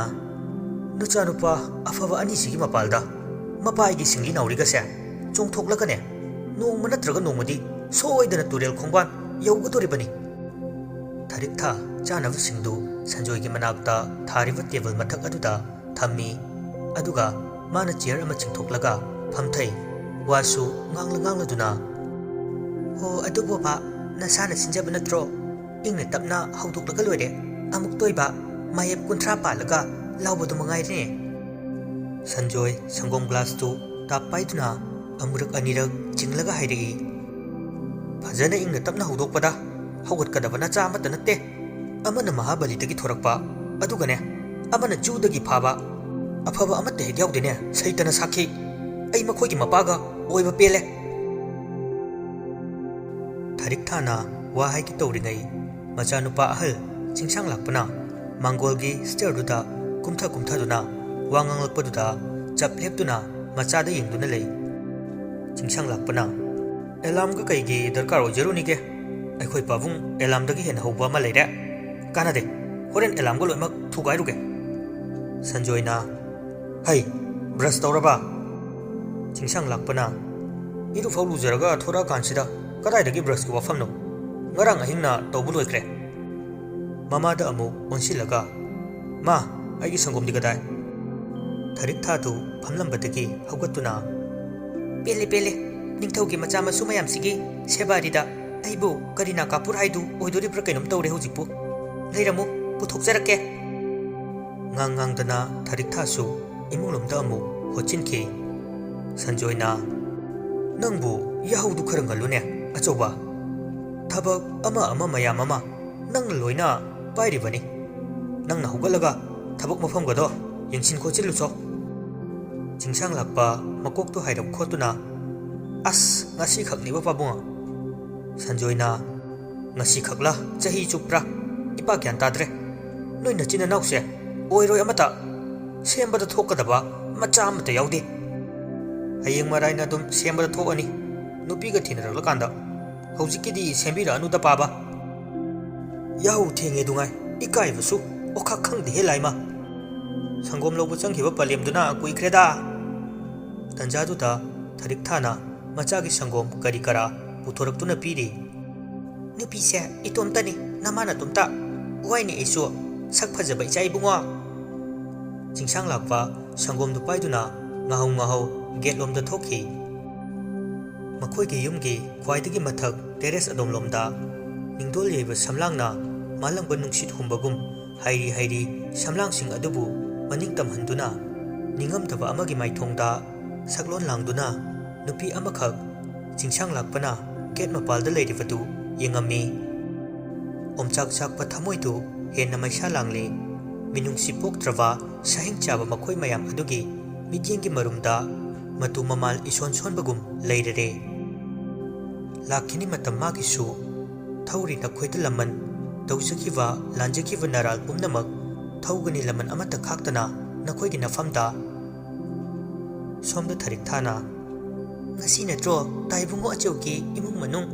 "ꯅꯆꯥꯅꯨꯄꯥ ꯑꯐꯕ ꯑꯅꯤꯁꯤꯒꯤ ꯃꯄꯥꯜꯗ ꯃꯄꯥꯒꯤ ꯁꯤꯡꯂꯤ ꯅꯥꯎꯔꯤꯒꯁꯦ ꯆꯣꯡꯊꯣꯛꯂꯒꯅꯦ, ꯅꯣꯡꯃ ꯅꯠꯇ꯭ꯔꯒ ꯅꯣꯡꯃꯗꯤ ꯁꯣꯏꯗꯅ ꯇꯨꯔꯦꯜ ꯈꯣꯡꯕꯥꯟ ꯌꯧꯒꯗꯣꯔꯤꯕꯅꯤ꯫" ꯊꯔꯤꯛꯊꯥ ꯆꯥꯅꯕꯁꯤꯡꯗꯨ ꯁꯟꯖꯣꯏꯒꯤ ꯃꯅꯥꯛꯇ ꯊꯥꯔꯤꯕ ꯇꯦꯕꯜ ꯃꯊꯛ ꯑꯗꯨꯗ ꯊꯝꯃꯤ꯫ ꯑꯗꯨꯒ ꯃꯥꯅ ꯆꯤꯌꯔ ꯑꯃ ꯆꯤꯡꯊꯣꯛꯂꯒ ꯐꯝꯊꯩ꯫ ꯋꯥꯁꯨ ꯉꯥꯡꯂ ꯉꯥꯡꯂꯗꯨꯅ, "ꯍꯣ, ꯑꯗꯨꯕꯣꯕ, ꯅꯁꯥꯅ ꯁꯤꯟꯖꯕ ꯅꯠꯇ꯭ꯔꯣ? ꯏꯪꯅ ꯇꯞꯅ ꯍꯧꯗꯣꯛꯂꯒ ꯂꯣꯏꯔꯦ꯫ ꯑꯃꯨꯛꯇ ꯑꯣꯏꯕ ꯃꯥꯌꯦꯞ ꯀꯨꯟꯊ꯭ꯔꯥ ꯄꯥꯜꯂꯒ ꯂꯥꯎꯕꯗꯨ ꯃꯉꯥꯏꯔꯦꯅꯦ꯫" ꯁꯟꯖꯣꯏ ꯁꯪꯒꯣꯝ ꯒ꯭ꯂꯥꯁꯇꯨ ꯇꯥꯞ ꯄꯥꯏꯗꯨꯅ ꯑꯃꯨꯔꯛ ꯑꯅꯤꯔꯛ ꯆꯤꯡꯂꯒ ꯍꯥꯏꯔꯛꯏ, "ꯐꯖꯅ ꯏꯪꯅ ꯇꯞꯅ ꯍꯧꯗꯣꯛꯄꯗ ꯍꯧꯒꯠꯀꯗꯕ ꯅꯆꯥ ꯑꯃꯠꯇ ꯅꯠꯇꯦ꯫ ꯑꯃꯅ ꯃꯍꯥꯕꯂꯤꯗꯒꯤ ꯊꯣꯔꯛꯄ, ꯑꯗꯨꯒꯅꯦ, ꯑꯃꯅ ꯖꯨꯗꯒꯤ ꯐꯥꯕ꯫ ꯑꯐꯕ ꯑꯃꯠꯇ ꯍꯦꯛ ꯌꯥꯎꯗꯦꯅꯦ, ꯁꯩꯇꯅ ꯁꯥꯈꯤ꯫ ꯑꯩ ꯃꯈꯣꯏꯒꯤ ꯃꯄꯥꯒ ꯑꯣꯏꯕ ꯄꯦꯜꯂꯦ꯫" ꯊꯔꯤꯛꯊꯥꯅ ꯋꯥ ꯍꯥꯏꯒꯦ ꯇꯧꯔꯤꯉꯩ, ꯃꯆꯥꯅꯨꯄꯥ ꯑꯍꯜ ꯆꯤꯡꯁꯥꯡ ꯂꯥꯛꯄꯅ ꯃꯥꯡꯒꯣꯜꯒꯤ ꯁ꯭ꯇꯤꯌꯔꯗꯨꯗ ꯀꯨꯝꯊ ꯀꯨꯝꯊꯗꯨꯅ ꯋꯥ ꯉꯥꯡꯂꯛꯄꯗꯨꯗ ꯆꯞ ꯂꯦꯞꯇꯨꯅ ꯃꯆꯥꯗ ꯌꯦꯡꯗꯨꯅ ꯂꯩ꯫ ꯆꯤꯡꯁꯥꯡ ꯂꯥꯛꯄꯅ, "ꯑꯦꯂꯥꯝꯒ ꯀꯩꯒꯤ ꯗꯔꯀꯥꯔ ꯑꯣꯏꯖꯔꯨꯅꯤꯒꯦ? ꯑꯩꯈꯣꯏ ꯄꯥꯕꯨꯡ ꯑꯦꯂꯥꯝꯗꯒꯤ ꯍꯦꯟꯅ ꯍꯧꯕ ꯑꯃ ꯂꯩꯔꯦ꯫ ꯀꯥꯟꯅꯗꯦ, ꯍꯣꯔꯦꯟ ꯑꯦꯂꯥꯝꯒ ꯂꯣꯏꯅꯃꯛ ꯊꯨꯒꯥꯏꯔꯨꯒꯦ꯫" ꯁꯟꯖꯣꯏꯅ, "ꯍꯩ, ꯕ꯭ꯔꯁ ꯇꯧꯔꯕ?" ꯆꯤꯡꯁꯥꯡ ꯂꯥꯛꯄꯅ, "ꯏꯔꯨꯐꯥꯎ ꯂꯨꯖꯔꯒ ꯊꯣꯔꯛꯑꯀꯥꯟꯁꯤꯗ ꯀꯗꯥꯏꯗꯒꯤ ꯕ꯭ꯔꯁꯀꯤ ꯋꯥꯐꯝꯅꯣ? ꯉꯔꯥꯡ ꯑꯍꯤꯡꯅ ꯇꯧꯕ ꯂꯣꯏꯈ꯭ꯔꯦ꯫" ꯃꯃꯥꯗ ꯑꯃꯨꯛ ꯑꯣꯟꯁꯤꯜꯂꯒ, "ꯃꯥ, ꯑꯩꯒꯤ ꯁꯪꯒꯣꯝꯗꯤ ꯀꯗꯥꯏ?" ꯊꯔꯤꯛꯊꯥꯗꯨ ꯐꯝꯂꯝꯕꯗꯒꯤ ꯍꯧꯒꯠꯇꯨꯅ, "ꯄꯦꯜꯂꯦ, ꯄꯦꯜꯂꯦ, ꯅꯤꯡꯊꯧꯒꯤ ꯃꯆꯥ ꯃꯁꯨ ꯃꯌꯥꯝꯁꯤꯒꯤ ꯁꯦꯕꯥꯔꯤꯗ ꯑꯩꯕꯨ ꯀꯔꯤꯅꯥ ꯀꯥꯄꯨꯔ ꯍꯥꯏꯗꯨ ꯑꯣꯏꯗꯣꯔꯤꯕ꯭ꯔꯥ ꯀꯩꯅꯣꯝ ꯇꯧꯔꯦ ꯍꯧꯖꯤꯛꯄꯨ꯫ ꯂꯩꯔꯝꯃꯨ, ꯄꯨꯊꯣꯛꯆꯔꯛꯀꯦ꯫" ꯉꯥꯡ ꯉꯥꯡꯗꯅ ꯊꯔꯤꯛꯊꯥꯁꯨ ꯏꯃꯨꯡꯂꯣꯝꯗ ꯑꯃꯨꯛ ꯍꯣꯠꯆꯤꯟꯈꯤ꯫ ꯁꯟꯖꯣꯏꯅ, "ꯅꯪꯕꯨ ꯌꯥꯍꯧꯗꯨ ꯈꯔ ꯉꯜꯂꯨꯅꯦ, ꯑꯆꯧꯕ꯫ ꯊꯕꯛ ꯑꯃ ꯑꯃ ꯃꯌꯥꯝ ꯑꯃ ꯅꯪꯅ ꯂꯣꯏꯅ ꯄꯥꯏꯔꯤꯕꯅꯤ꯫ ꯅꯪꯅ ꯍꯧꯒꯠꯂꯒ ꯊꯕꯛ ꯃꯐꯝꯒꯗꯣ ꯌꯦꯡꯁꯤꯟ ꯈꯣꯠꯆꯤꯜꯂꯨꯆꯣ꯫" ꯆꯤꯡꯁꯥꯡ ꯂꯥꯛꯄ ꯃꯀꯣꯛꯇꯨ ꯍꯥꯏꯔꯞ ꯈꯣꯠꯇꯨꯅ, "ꯑꯁ, ꯉꯁꯤꯈꯛꯅꯤꯕ ꯄꯥꯕꯨꯡ꯫" ꯁꯟꯖꯣꯏꯅ, "ꯉꯁꯤꯈꯛꯂ, ꯆꯍꯤ ꯆꯨꯞꯄ꯭ꯔꯥ? ꯏꯄꯥ ꯒ꯭ꯌꯥꯟ ꯇꯥꯗ꯭ꯔꯦ꯫ ꯅꯣꯏ ꯅꯆꯤꯟ ꯅꯅꯥꯎꯁꯦ ꯑꯣꯏꯔꯣꯏ ꯑꯃꯇ꯫ ꯁꯦꯝꯕꯗ ꯊꯣꯛꯀꯗꯕ ꯃꯆꯥ ꯑꯃꯇ ꯌꯥꯎꯗꯦ꯫ ꯍꯌꯦꯡ ꯃꯔꯥꯏꯅ ꯑꯗꯨꯝ ꯁꯦꯝꯕꯗ ꯊꯣꯛꯑꯅꯤ, ꯅꯨꯄꯤꯒ ꯊꯤꯅꯔꯛꯂꯀꯥꯟꯗ꯫ ꯍꯧꯖꯤꯛꯀꯤꯗꯤ ꯁꯦꯝꯕꯤꯔꯛꯑꯅꯨꯗ ꯄꯥꯕ꯫ ꯌꯥꯍꯧ ꯊꯦꯡꯉꯦ ꯗꯨꯉꯥꯏ, ꯏꯀꯥꯏꯕꯁꯨ ꯑꯣꯈꯥꯛ ꯈꯪꯗꯦꯍꯦ ꯂꯥꯏꯃ꯫ ꯁꯪꯒꯣꯝ ꯂꯧꯕ ꯆꯪꯈꯤꯕ ꯄꯂꯦꯝꯗꯨꯅ ꯀꯨꯏꯈ꯭ꯔꯦꯗ꯫ ꯇꯟꯖꯥꯗꯨꯗ ꯊꯔꯤꯛ ꯊꯥꯅ ꯃꯆꯥꯒꯤ ꯁꯪꯒꯣꯝ ꯀꯔꯤ ꯀꯔꯥ ꯄꯨꯊꯣꯔꯛꯇꯨꯅ ꯄꯤꯔꯤ꯫ ꯅꯨꯄꯤꯁꯦ ꯏꯇꯣꯝꯇꯅꯤ, ꯅꯃꯥ ꯅꯇꯣꯝꯇ꯫ ꯋꯥꯏꯅꯦ ꯑꯩꯁꯨ, ꯁꯛ ꯐꯖꯕ ꯏꯆꯥ ꯏꯕꯨꯡꯉꯣ꯫ ꯆꯤꯡꯁꯥꯡ ꯂꯥꯛꯄ ꯁꯪꯒꯣꯝꯗꯨ ꯄꯥꯏꯗꯨꯅ ꯉꯥꯍꯧ ꯉꯥꯍꯧ ꯒꯦꯠꯂꯣꯝꯗ ꯊꯣꯛꯈꯤ꯫ ꯃꯈꯣꯏꯒꯤ ꯌꯨꯝꯒꯤ ꯈ꯭ꯋꯥꯏꯗꯒꯤ ꯃꯊꯛ ꯇꯦꯔꯦꯁ ꯑꯗꯣꯝꯂꯣꯝꯗ ꯅꯤꯡꯗꯣꯜ ꯌꯩꯕ ꯁꯝꯂꯥꯡꯅ ꯃꯥꯂꯪꯕ ꯅꯨꯡꯁꯤꯠ ꯍꯨꯝꯕꯒꯨꯝ ꯍꯥꯏꯔꯤ ꯍꯥꯏꯔꯤ ꯁꯝꯂꯥꯡꯁꯤꯡ ꯑꯗꯨꯕꯨ ꯃꯅꯤꯡ ꯇꯝꯍꯟꯗꯨꯅ ꯅꯤꯡꯉꯝꯗꯕ ꯑꯃꯒꯤ ꯃꯥꯏꯊꯣꯡꯗ ꯁꯛꯂꯣꯟ ꯂꯥꯡꯗꯨꯅ ꯅꯨꯄꯤ ꯑꯃꯈꯛ ꯆꯤꯡꯁꯥꯡ ꯂꯥꯛꯄꯅ ꯒꯦꯠ ꯃꯄꯥꯜꯗ ꯂꯩꯔꯤꯕꯗꯨ ꯌꯦꯡꯉꯝꯃꯤ꯫ ꯑꯣꯝꯆꯥꯛ ꯆꯥꯛꯄ ꯊꯃꯣꯏꯗꯨ ꯍꯦꯟꯅ ꯃꯩꯁꯥ ꯂꯥꯡꯂꯦ꯫ ꯃꯤꯅꯨꯡꯁꯤ ꯄꯣꯛꯇ꯭ꯔꯕ ꯁꯥꯍꯤꯡ ꯆꯥꯕ ꯃꯈꯣꯏ ꯃꯌꯥꯝ ꯑꯗꯨꯒꯤ ꯃꯤꯠꯌꯦꯡꯒꯤ ꯃꯔꯨꯝꯗ ꯃꯇꯨ ꯃꯃꯥꯜ ꯏꯁꯣꯟ ꯁꯣꯟꯕꯒꯨꯝ ꯂꯩꯔꯔꯦ꯫ ꯂꯥꯛꯈꯤꯅꯤ ꯃꯇꯝ ꯃꯥꯒꯤꯁꯨ꯫ ꯊꯧꯔꯤ ꯅꯈꯣꯏꯗ ꯂꯃꯟ, ꯇꯧꯖꯈꯤꯕ ꯂꯥꯟꯖꯈꯤꯕ ꯅꯔꯥꯜ ꯄꯨꯝꯅꯃꯛ ꯊꯧꯒꯅꯤ ꯂꯃꯟ ꯑꯃꯠꯇ ꯈꯥꯛꯇꯅ ꯅꯈꯣꯏꯒꯤ ꯅꯐꯝꯗ꯫ ꯁꯣꯝꯗ ꯊꯔꯤꯛ ꯊꯥꯅ, "ꯉꯁꯤ ꯅꯠꯇ꯭ꯔꯣ ꯇꯥꯏꯕꯨꯡꯉꯣ ꯑꯆꯧꯒꯤ ꯏꯃꯨꯡ ꯃꯅꯨꯡ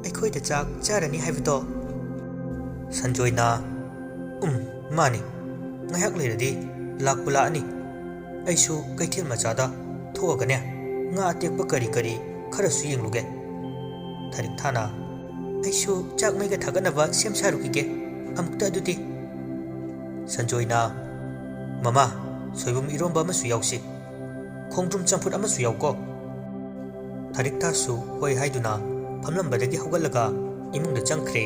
ꯑꯩꯈꯣꯏꯗ ꯆꯥꯛ ꯆꯥꯔꯅꯤ ꯍꯥꯏꯕꯗꯣ?" ꯁꯟꯖꯣꯏꯅ, "ꯎꯝ, ꯃꯥꯅꯤ꯫ ꯉꯥꯏꯍꯥꯛ ꯂꯩꯔꯗꯤ ꯂꯥꯛꯄꯨ ꯂꯥꯛꯑꯅꯤ꯫ ꯑꯩꯁꯨ ꯀꯩꯊꯦꯜ ꯃꯆꯥꯗ ꯊꯣꯛꯑꯒꯅꯦ, ꯉꯥ ꯑꯇꯦꯛꯄ ꯀꯔꯤ ꯀꯔꯤ ꯈꯔꯁꯨ ꯌꯦꯡꯂꯨꯒꯦ꯫" ꯊꯔꯤꯛ ꯊꯥꯅ, "ꯑꯩꯁꯨ ꯆꯥꯛ ꯃꯩꯒ ꯊꯥꯒꯠꯅꯕ ꯁꯦꯝ ꯁꯥꯔꯨꯈꯤꯒꯦ꯫ ꯑꯃꯨꯛꯇ ꯑꯗꯨꯗꯤ꯫" ꯁꯟꯖꯣꯏꯅ, "ꯃꯃꯥ, ꯁꯣꯏꯕꯨꯝ ꯏꯔꯣꯝꯕ ꯑꯃꯁꯨ ꯌꯥꯎꯁꯤ꯫ ꯈꯣꯡꯗ꯭ꯔꯨꯝ ꯆꯝꯐꯨꯠ ꯑꯃꯁꯨ ꯌꯥꯎꯀꯣ꯫" ꯊꯔꯤꯛ ꯊꯥꯁꯨ ꯍꯣꯏ ꯍꯥꯏꯗꯨꯅ ꯐꯝꯂꯝꯕꯗꯒꯤ ꯍꯧꯒꯠꯂꯒ ꯏꯃꯨꯡꯗ ꯆꯪꯈ꯭ꯔꯦ꯫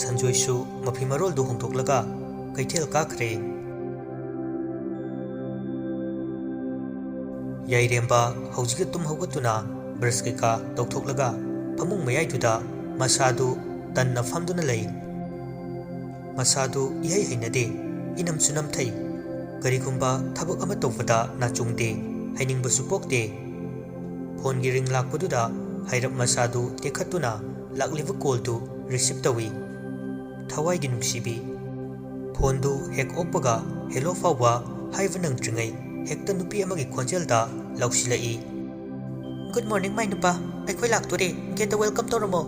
ꯁꯟꯖꯣꯏꯁꯨ ꯃꯐꯤ ꯃꯔꯣꯜꯗꯨ ꯍꯣꯡꯗꯣꯛꯂꯒ ꯀꯩꯊꯦꯜ ꯀꯥꯈ꯭ꯔꯦ꯫ ꯌꯥꯏꯔꯦꯝꯕ ꯍꯧꯖꯤꯛꯇ ꯇꯨꯝ ꯍꯧꯒꯠꯇꯨꯅ ꯕ꯭ꯔꯁ ꯀꯩꯀꯥ ꯇꯧꯊꯣꯛꯂꯒ ꯐꯃꯨꯡ ꯃꯌꯥꯏꯗꯨꯗ ꯃꯁꯥꯗꯨ ꯇꯟꯅ ꯐꯝꯗꯨꯅ ꯂꯩ꯫ ꯃꯁꯥꯗꯨ ꯏꯍꯩ ꯍꯩꯅꯗꯦ, ꯏꯅꯝꯁꯨ ꯅꯝꯊꯩ꯫ ꯀꯔꯤꯒꯨꯝꯕ ꯊꯕꯛ ꯑꯃ ꯇꯧꯕꯗ ꯅꯥꯆꯣꯡꯗꯦ, ꯍꯩꯅꯤꯡꯕꯁꯨ ꯄꯣꯛꯇꯦ꯫ ꯐꯣꯟꯒꯤ ꯔꯤꯡ ꯂꯥꯛꯄꯗꯨꯗ ꯍꯥꯏꯔꯞ ꯃꯁꯥꯗꯨ ꯇꯦꯛꯈꯠꯇꯨꯅ ꯂꯥꯛꯂꯤꯕ ꯀꯣꯜꯗꯨ ꯔꯤꯁꯤꯞ ꯇꯧꯏ꯫ ꯊꯋꯥꯏꯒꯤ ꯅꯨꯡꯁꯤꯕꯤ꯫ ꯐꯣꯟꯗꯨ ꯍꯦꯛ ꯑꯣꯛꯄꯒ ꯍꯦꯂꯣ ꯐꯥꯎꯕ ꯍꯥꯏꯕ ꯅꯪꯗ꯭ꯔꯤꯉꯩ ꯍꯦꯛꯇ ꯅꯨꯄꯤ ꯑꯃꯒꯤ ꯈꯣꯟꯖꯦꯜꯗ ꯂꯥꯎꯁꯤꯜꯂꯛꯏ꯫ "Good morning, ꯃꯥꯏ ꯅꯨꯄꯥ꯫ ꯑꯩꯈꯣꯏ ꯂꯥꯛꯇꯣꯔꯦ, ꯒꯦꯠꯇ ꯋꯦꯜꯀꯝ ꯇꯧꯔꯝꯃꯣ꯫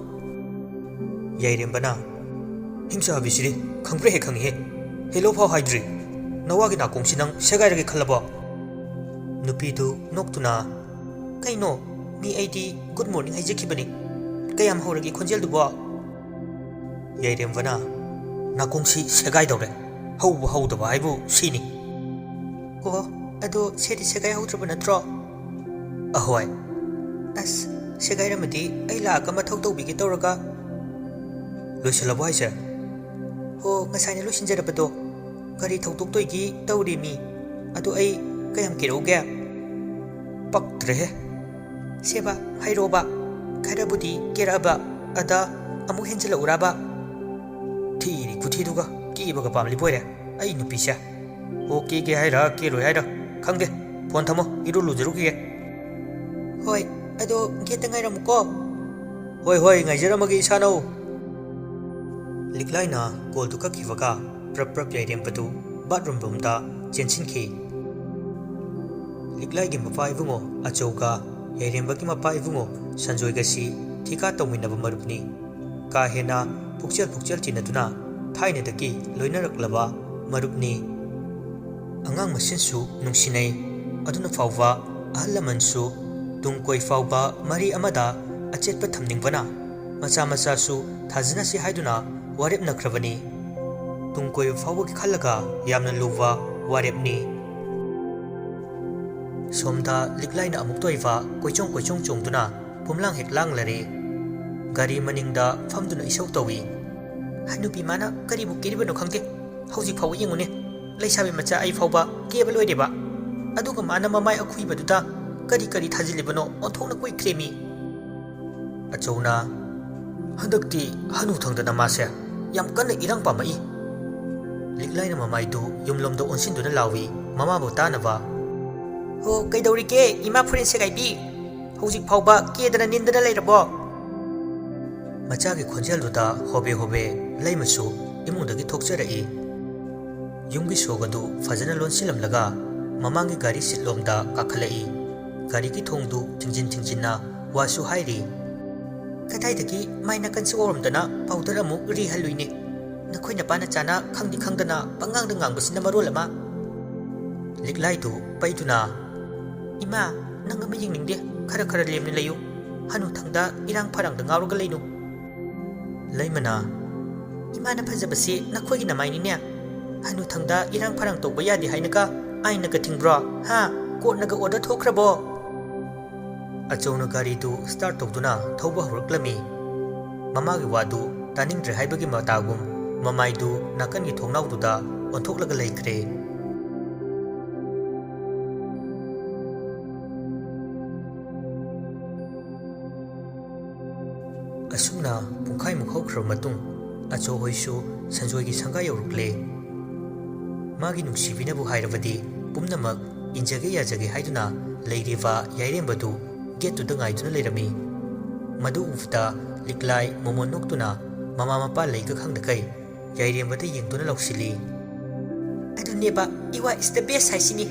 ꯌꯥꯏꯔꯦꯝꯕꯅ, "ꯍꯤꯡꯆꯥꯕꯤꯁꯤꯗꯤ ꯈꯪꯕ꯭ꯔꯦ ꯍꯦꯛ ꯈꯪꯉꯤꯍꯦ꯫ ꯍꯦꯂꯣ ꯐꯥꯎ ꯍꯥꯏꯗ꯭ꯔꯤ꯫ ꯅꯋꯥꯒꯤ ꯅꯥꯀꯣꯡꯁꯤ ꯅꯪ ꯁꯦꯒꯥꯏꯔꯒꯦ ꯈꯜꯂꯕꯣ?" ꯅꯨꯄꯤꯗꯨ ꯅꯣꯛꯇꯨꯅ, "ꯀꯩꯅꯣ? ꯃꯤ ꯑꯩꯗꯤ ꯒꯨꯗ ꯃꯣꯔꯅꯤꯡ ꯍꯥꯏꯖꯈꯤꯕꯅꯤ꯫ ꯀꯌꯥꯝ ꯍꯧꯔꯒꯦ ꯈꯣꯟꯖꯦꯜꯗꯨꯕꯣ?" ꯌꯥꯏꯔꯦꯝꯕꯅ, "ꯅꯥꯀꯣꯡꯁꯤ ꯁꯦꯒꯥꯏꯗꯧꯔꯦ꯫ ꯍꯧꯕ ꯍꯧꯗꯕ ꯍꯥꯏꯕꯨ ꯁꯤꯅꯤ꯫" "ꯑꯣ, ꯑꯗꯣ ꯁꯦꯗꯤ ꯁꯦꯒꯥꯏꯍꯧꯗ꯭ꯔꯕ ꯅꯠꯇ꯭ꯔꯣ?" "ꯑꯍꯣꯏ꯫" "ꯑꯁ, ꯁꯦꯒꯥꯏꯔꯝꯃꯗꯤ ꯑꯩ ꯂꯥꯛꯑꯒ ꯃꯊꯧ ꯇꯧꯕꯤꯒꯦ ꯇꯧꯔꯒ꯫" "ꯂꯣꯏꯁꯤꯜꯂꯕꯣ ꯍꯥꯏꯁꯦ?" "ꯍꯣ, ꯉꯁꯥꯏꯅ ꯂꯣꯏꯁꯤꯟꯖꯔꯕꯗꯣ꯫ ꯒꯥꯔꯤ ꯊꯧꯗꯣꯛꯇꯣꯏꯒꯤ ꯇꯧꯔꯤꯃꯤ꯫ ꯑꯗꯣ ꯑꯩ ꯀꯌꯥꯝ ꯀꯤꯔꯛꯎꯒꯦ?" "ꯄꯛꯇ꯭ꯔꯦꯍꯦ꯫" "ꯁꯦꯕ, ꯍꯥꯏꯔꯣꯕ꯫ ꯈꯔꯕꯨꯗꯤ ꯀꯦꯔꯛꯑꯕ, ꯑꯗ ꯑꯃꯨꯛ ꯍꯦꯟꯖꯤꯜꯂꯛꯎꯔꯕ?" "ꯊꯤꯔꯤ ꯈꯨꯊꯤꯗꯨꯒ ꯀꯦꯕꯒ ꯄꯥꯝꯂꯤꯕꯣꯏꯔꯦ ꯑꯩ ꯅꯨꯄꯤꯁꯦ꯫ ꯑꯣ, ꯀꯦꯒꯦ ꯍꯥꯏꯔ ꯀꯦꯔꯣꯏ ꯍꯥꯏꯔ ꯈꯪꯗꯦ꯫ ꯐꯣꯟ ꯊꯝꯃꯣ, ꯏꯔꯨ ꯂꯨꯖꯔꯨꯈꯤꯒꯦ꯫" "ꯍꯣꯏ, ꯑꯗꯣ ꯒꯦꯠꯇ ꯉꯥꯏꯔꯝꯃꯨꯀꯣ꯫" "ꯍꯣꯏ, ꯍꯣꯏ, ꯉꯥꯏꯖꯔꯝꯃꯒꯦ ꯏꯁꯥꯅꯧ꯫" ꯂꯤꯛꯂꯥꯏꯅ ꯀꯣꯜꯗꯨ ꯀꯛꯈꯤꯕꯒ ꯄ꯭ꯔꯞ ꯄ꯭ꯔꯞ ꯌꯥꯏꯔꯦꯝꯕꯗꯨ ꯕꯥꯠꯔꯨꯝ ꯔꯣꯝꯗ ꯆꯦꯟꯁꯤꯟꯈꯤ꯫ ꯂꯤꯛꯂꯥꯏꯒꯤ ꯃꯄꯥ ꯏꯕꯨꯡꯉꯣ ꯑꯆꯧꯒ ꯌꯥꯏꯔꯦꯝꯕꯒꯤ ꯃꯄꯥ ꯏꯕꯨꯡꯉꯣ ꯁꯟꯖꯣꯏꯒꯁꯤ ꯊꯤꯀꯥ ꯇꯧꯃꯤꯟꯅꯕ ꯃꯔꯨꯞꯅꯤ꯫ ꯀꯥ ꯍꯦꯟꯅ ꯄꯨꯛꯆꯦꯜ ꯄꯨꯛꯆꯦꯜ ꯇꯤꯟꯅꯗꯨꯅ ꯊꯥꯏꯅꯗꯒꯤ ꯂꯣꯏꯅꯔꯛꯂꯕ ꯃꯔꯨꯞꯅꯤ꯫ ꯑꯉꯥꯡ ꯃꯁꯦꯟꯁꯨ ꯅꯨꯡꯁꯤꯅꯩ꯫ ꯑꯗꯨꯅ ꯐꯥꯎꯕ ꯑꯍꯜ ꯂꯃꯟꯁꯨ ꯇꯨꯡ ꯀꯣꯏ ꯐꯥꯎꯕ ꯃꯔꯤ ꯑꯃꯗ ꯑꯆꯦꯠꯄ ꯊꯝꯅꯤꯡꯕꯅ ꯃꯆꯥ ꯃꯆꯥꯁꯨ ꯊꯥꯖꯅꯁꯤ ꯍꯥꯏꯗꯨꯅ ꯋꯥꯔꯦꯞꯅꯈ꯭ꯔꯕꯅꯤ꯫ ꯇꯨꯡ ꯀꯣꯏꯕ ꯐꯥꯎꯕꯒꯤ ꯈꯜꯂꯒ ꯌꯥꯝꯅ ꯂꯨꯕ ꯋꯥꯔꯦꯞꯅꯤ꯫ ꯁꯣꯝꯗ ꯂꯤꯛꯂꯥꯏꯅ ꯑꯃꯨꯛꯇ ꯑꯣꯏꯕ ꯀꯣꯏꯆꯣꯡ ꯀꯣꯏꯆꯣꯡ ꯆꯣꯡꯗꯨꯅ ꯄꯨꯝꯂꯥꯡ ꯍꯦꯛ ꯂꯥꯡꯂꯔꯦ꯫ ꯒꯥꯔꯤ ꯃꯅꯤꯡꯗ ꯐꯝꯗꯨꯅ ꯏꯁꯧ ꯇꯧꯏ꯫ "ꯍꯅꯨꯕꯤ ꯃꯥꯅ ꯀꯔꯤꯕꯨ ꯀꯦꯔꯤꯕꯅꯣ ꯈꯪꯗꯦ꯫ ꯍꯧꯖꯤꯛ ꯐꯥꯎꯕ ꯌꯦꯡꯉꯨꯅꯦ, ꯂꯩꯁꯥꯕꯤ ꯃꯆꯥ ꯑꯩ ꯐꯥꯎꯕ ꯀꯦꯕ ꯂꯣꯏꯔꯦꯕ꯫ ꯑꯗꯨꯒ ꯃꯥꯅ ꯃꯃꯥꯏ ꯑꯈꯨꯏꯕꯗꯨꯗ ꯀꯔꯤ ꯀꯔꯤ ꯊꯥꯖꯤꯜꯂꯤꯕꯅꯣ ꯑꯣꯟꯊꯣꯛꯅ ꯀꯨꯏꯈ꯭ꯔꯦꯃꯤ꯫" ꯑꯆꯧꯅ, "ꯍꯟꯗꯛꯇꯤ ꯍꯅꯨ ꯊꯪꯗꯅ ꯃꯥꯁꯦ ꯌꯥꯝ ꯀꯟꯅ ꯏꯔꯥꯡ ꯄꯥꯝꯃꯛꯏ꯫" ꯂꯤꯛꯂꯥꯏꯅ ꯃꯃꯥꯏꯗꯨ ꯌꯨꯝꯂꯣꯝꯗ ꯑꯣꯟꯁꯤꯟꯗꯨꯅ ꯂꯥꯎꯏ, ꯃꯃꯥꯕꯨ ꯇꯥꯅꯕ꯫ "ꯍꯣ, ꯀꯩꯗꯧꯔꯤꯒꯦ, ꯏꯃꯥ ꯐꯨꯔꯤꯟ ꯁꯦꯒꯥꯏꯕꯤ? ꯍꯧꯖꯤꯛ ꯐꯥꯎꯕ ꯀꯦꯗꯅ ꯅꯤꯟꯗꯅ ꯂꯩꯔꯕꯣ?" ꯃꯆꯥꯒꯤ ꯈꯣꯟꯖꯦꯜꯗꯨꯗ ꯍꯣꯕꯦ ꯍꯣꯕꯦ ꯂꯩꯃꯁꯨ ꯏꯃꯨꯡꯗꯒꯤ ꯊꯣꯛꯆꯔꯛꯏ꯫ ꯌꯨꯝꯒꯤ ꯁꯣꯛ ꯑꯗꯨ ꯐꯖꯅ ꯂꯣꯟꯁꯤꯜꯂꯝꯂꯒ ꯃꯃꯥꯡꯒꯤ ꯒꯥꯔꯤ ꯁꯤꯠꯂꯣꯝꯗ ꯀꯥꯈꯠꯂꯛꯏ꯫ ꯒꯥꯔꯤꯒꯤ ꯊꯣꯡꯗꯨ ꯊꯤꯡꯖꯤꯟ ꯊꯤꯡꯖꯤꯟꯅ ꯋꯥꯁꯨ ꯍꯥꯏꯔꯤ꯫ ꯀꯗꯥꯏꯗꯒꯤ ꯃꯥꯏ ꯅꯥꯀꯟꯁꯤ ꯑꯣꯔꯝꯗꯅ ꯄꯥꯎꯗꯔ ꯑꯃꯨꯛ ꯔꯤꯍꯜꯂꯨꯏꯅꯦ꯫ ꯅꯈꯣꯏ ꯅꯄꯥ ꯅꯆꯥꯅ ꯈꯪꯗꯤ ꯈꯪꯗꯅ ꯄꯉꯥꯡꯗ ꯉꯥꯡꯕꯁꯤꯅ ꯃꯔꯣꯜ ꯑꯃ꯫ ꯂꯤꯛꯂꯥꯏꯗꯨ ꯄꯩꯗꯨꯅ, "ꯏꯃꯥ, ꯅꯪ ꯑꯃ ꯌꯦꯡꯅꯤꯡꯗꯦ꯫ ꯈꯔ ꯈꯔ ꯂꯦꯝꯅ ꯂꯩꯌꯨ꯫ ꯍꯅꯨꯊꯪꯗ ꯏꯔꯥꯡ ꯐꯔꯥꯡꯗ ꯉꯥꯎꯔꯒ ꯂꯩꯅꯨ꯫" ꯂꯩꯃꯅ, "ꯏꯃꯥꯅ ꯐꯖꯕꯁꯤ ꯅꯈꯣꯏꯒꯤ ꯅꯃꯥꯏꯅꯤꯅꯦ꯫ ꯍꯅꯨꯊꯪꯗ ꯏꯔꯥꯡ ꯐꯔꯥꯡ ꯇꯧꯕ ꯌꯥꯗꯦ ꯍꯥꯏꯅꯒ ꯑꯥꯏꯟꯅꯒ ꯊꯤꯡꯕ꯭ꯔꯣ? ꯍꯥ? ꯀꯣꯔꯠꯅꯒ ꯑꯣꯔꯗꯔ ꯊꯣꯛꯈ꯭ꯔꯕꯣ?" ꯑꯆꯧꯅ ꯒꯥꯔꯤꯗꯨ ꯁ꯭ꯇꯥꯔꯠ ꯇꯧꯗꯨꯅ ꯊꯧꯕ ꯍꯧꯔꯛꯂꯝꯃꯤ꯫ ꯃꯃꯥꯒꯤ ꯋꯥꯗꯨ ꯇꯥꯅꯤꯡꯗ꯭ꯔꯦ ꯍꯥꯏꯕꯒꯤ ꯃꯇꯥꯒꯨꯝ ꯃꯃꯥꯏꯗꯨ ꯅꯥꯀꯟꯒꯤ ꯊꯣꯡꯅꯥꯎꯗꯨꯗ ꯑꯣꯟꯊꯣꯛꯂꯒ ꯂꯩꯈ꯭ꯔꯦ꯫ ꯑꯁꯨꯝꯅ ꯄꯨꯡꯈꯥꯏꯃꯨꯛ ꯍꯧꯈ꯭ꯔꯕ ꯃꯇꯨꯡ ꯑꯆꯧ ꯍꯣꯏꯁꯨ ꯁꯟꯖꯣꯏꯒꯤ ꯁꯪꯒꯥ ꯌꯧꯔꯛꯂꯦ꯫ ꯃꯥꯒꯤ ꯅꯨꯡꯁꯤꯕꯤꯅꯕꯨ ꯍꯥꯏꯔꯕꯗꯤ ꯄꯨꯝꯅꯃꯛ ꯏꯟꯖꯒꯦ ꯌꯥꯖꯒꯦ ꯍꯥꯏꯗꯨꯅ ꯂꯩꯔꯤꯕ ꯌꯥꯏꯔꯦꯝꯕꯗꯨ ꯒꯦꯠꯇꯨꯗ ꯉꯥꯏꯗꯨꯅ ꯂꯩꯔꯝꯃꯤ꯫ ꯃꯗꯨ ꯎꯕꯗ ꯂꯤꯛꯂꯥꯏ ꯃꯣꯃꯣꯟ ꯅꯣꯛꯇꯨꯅ ꯃꯃꯥ ꯃꯄꯥ ꯂꯩꯒ ꯈꯪꯗꯈꯩ ꯌꯥꯏꯔꯦꯝꯕꯗ ꯌꯦꯡꯗꯨꯅ ꯂꯧꯁꯤꯜꯂꯤ꯫ "ꯑꯗꯨꯅꯦꯕ, ꯏꯋꯥ is the best ꯍꯥꯏꯁꯤꯅꯤ꯫"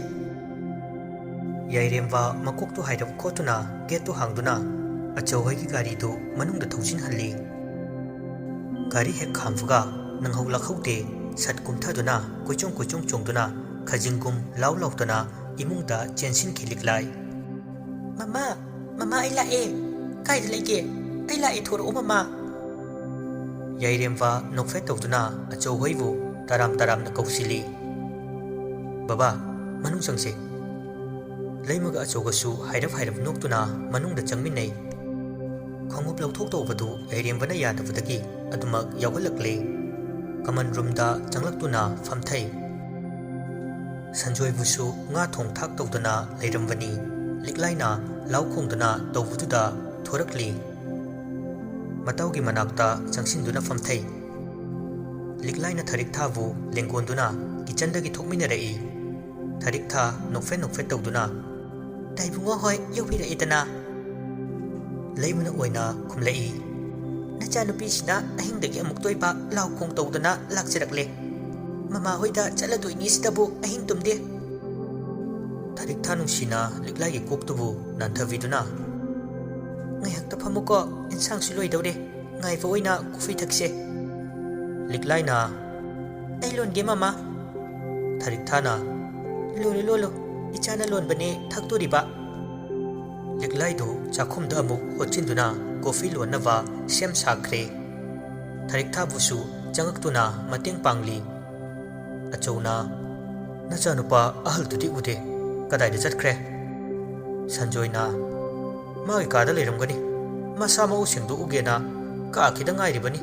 ꯌꯥꯏꯔꯦꯝꯕ ꯃꯀꯣꯛꯇꯨ ꯍꯥꯏꯔꯞ ꯈꯣꯠꯇꯨꯅ ꯒꯦꯠꯇꯨ ꯍꯥꯡꯗꯨꯅ ꯑꯆꯧ ꯍꯣꯏꯒꯤ ꯒꯥꯔꯤꯗꯨ ꯃꯅꯨꯡꯗ ꯊꯧꯖꯤꯟꯍꯜꯂꯤ꯫ ꯒꯥꯔꯤ ꯍꯦꯛ ꯈꯥꯝꯕꯒ ꯅꯪꯍꯧ ꯂꯥꯛꯍꯧꯗꯦ, ꯁꯠ ꯀꯨꯝꯊꯗꯨꯅ ꯀꯣꯏꯆꯣꯡ ꯀꯣꯏꯆꯣꯡ ꯆꯣꯡꯗꯨꯅ ꯈꯖꯤꯡꯒꯨꯝ ꯂꯥꯎ ꯂꯥꯎꯗꯅ ꯏꯃꯨꯡꯗ ꯆꯦꯟꯁꯤꯟꯈꯤ ꯂꯤꯛꯂꯥꯏ꯫ "ꯃꯃꯥ, ꯃꯃꯥ, ꯑꯩ ꯂꯥꯛꯑꯦ꯫ ꯀꯥꯏꯗ ꯂꯩꯒꯦ? ꯑꯩ ꯂꯥꯛꯑꯦ, ꯊꯣꯔꯛꯑꯣ ꯃꯃꯥ꯫" ꯌꯥꯏꯔꯦꯝꯕ ꯅꯣꯛꯐꯦꯠ ꯇꯧꯗꯨꯅ ꯑꯆꯧ ꯍꯣꯏꯕꯨ ꯇꯔꯥꯝ ꯇꯔꯥꯝꯅ ꯀꯧꯁꯤꯜꯂꯤ꯫ "ꯕꯕꯥ, ꯃꯅꯨꯡ ꯆꯪꯁꯦ꯫" ꯂꯩꯃꯒ ꯑꯆꯧꯒꯁꯨ ꯍꯥꯏꯔꯞ ꯍꯥꯏꯔꯞ ꯅꯣꯛꯇꯨꯅ ꯃꯅꯨꯡꯗ ꯆꯪꯃꯤꯟꯅꯩ꯫ ꯈꯣꯡꯎꯞ ꯂꯧꯊꯣꯛꯇꯧꯕꯗꯨ ꯌꯥꯏꯔꯦꯝꯕꯅ ꯌꯥꯗꯕꯗꯒꯤ ꯑꯗꯨꯃꯛ ꯌꯥꯎꯍꯜꯂꯛꯂꯦ꯫ ꯀꯃꯟ ꯔꯨꯝꯗ ꯆꯪꯂꯛꯇꯨꯅ ꯐꯝꯊꯩ꯫ ꯁꯟꯖꯣꯏꯕꯨꯁꯨ ꯉꯥ ꯊꯣꯡ ꯊꯥꯛ ꯇꯧꯗꯅ ꯂꯩꯔꯝꯕꯅꯤ꯫ ꯂꯤꯛꯂꯥꯏꯅ ꯂꯥꯎ ꯈꯣꯡꯗꯨꯅ ꯇꯧꯕꯗꯨꯗ ꯊꯣꯔꯛꯂꯤ꯫ ꯃꯇꯥꯎꯒꯤ ꯃꯅꯥꯛꯇ ꯆꯪꯁꯤꯟꯗꯨꯅ ꯐꯝꯊꯩ꯫ ꯂꯤꯛꯂꯥꯏꯅ ꯊꯔꯤꯛꯊꯥꯕꯨ ꯂꯦꯡꯒꯣꯟꯗꯨꯅ ꯀꯤꯆꯟꯗꯒꯤ ꯊꯣꯛꯃꯤꯟꯅꯔꯛꯏ꯫ ꯊꯔꯤꯛꯊꯥ ꯅꯣꯛꯐꯦꯠ ꯅꯣꯛꯐꯦꯠ ꯇꯧꯗꯨꯅ, "ꯇꯥꯏꯕꯨꯡꯉꯣ ꯍꯣꯏ ꯌꯧꯕꯤꯔꯛꯑꯦꯗꯅ꯫" ꯂꯩꯃꯅ ꯑꯣꯏꯅ ꯈꯨꯝꯂꯛꯏ꯫ "ꯅꯆꯥꯅꯨꯄꯤꯁꯤꯅ ꯑꯍꯤꯡꯗꯒꯤ ꯑꯃꯨꯛꯇ ꯑꯣꯏꯕ ꯂꯥꯎ ꯈꯣꯡ ꯇꯧꯗꯅ ꯂꯥꯛꯆꯔꯛꯂꯦ꯫ ꯃꯃꯥ ꯍꯣꯏꯗ ꯆꯠꯂꯗꯣꯏꯅꯤ ꯁꯤꯗꯕꯨ ꯑꯍꯤꯡ ꯇꯨꯝꯗꯦ꯫" ꯊꯔꯤꯛꯊꯥ ꯅꯨꯡꯁꯤꯅ ꯂꯤꯛꯂꯥꯏꯒꯤ ꯀꯣꯛꯇꯨꯕꯨ ꯅꯥꯟꯊꯕꯤꯗꯨꯅ, "ꯉꯥꯏꯍꯥꯛꯇ ꯐꯝꯃꯨꯀꯣ, ꯏꯟꯁꯥꯡꯁꯨ ꯂꯣꯏꯗꯧꯔꯦ꯫ ꯉꯥꯏꯕ ꯑꯣꯏꯅ ꯀꯣꯐꯤ ꯊꯛꯁꯦ꯫" ꯂꯤꯛꯂꯥꯏꯅ, "ꯑꯩ ꯂꯣꯟꯒꯦ, ꯃꯃꯥ꯫" ꯊꯔꯤꯛꯊꯥꯅ, "ꯂꯣꯜꯂꯨ, ꯂꯣꯜꯂꯨ, ꯏꯆꯥꯅ ꯂꯣꯟꯕꯅꯦ ꯊꯛꯇꯣꯔꯤꯕ꯫" ꯂꯤꯛꯂꯥꯏꯗꯨ ꯆꯥꯛꯈꯨꯝꯗ ꯑꯃꯨꯛ ꯍꯣꯠꯆꯤꯟꯗꯨꯅ ꯀꯣꯐꯤ ꯂꯣꯟꯅꯕ ꯁꯦꯝ ꯁꯥꯈ꯭ꯔꯦ꯫ ꯊꯔꯤꯛꯊꯥꯕꯨꯁꯨ ꯆꯪꯉꯛꯇꯨꯅ ꯃꯇꯦꯡ ꯄꯥꯡꯂꯤ꯫ ꯑꯆꯧꯅ, "ꯅꯆꯥꯅꯨꯄꯥ ꯑꯍꯜꯗꯨꯗꯤ ꯎꯗꯦ, ꯀꯗꯥꯏꯗ ꯆꯠꯈ꯭ꯔꯦ?" ꯁꯟꯖꯣꯏꯅ, "ꯃꯥꯒꯤ ꯀꯥꯗ ꯂꯩꯔꯝꯒꯅꯤ, ꯃꯁꯥ ꯃꯎ ꯁꯦꯡꯗꯣꯛꯎꯒꯦꯅ ꯀꯥꯈꯤꯗ ꯉꯥꯏꯔꯤꯕꯅꯤ꯫"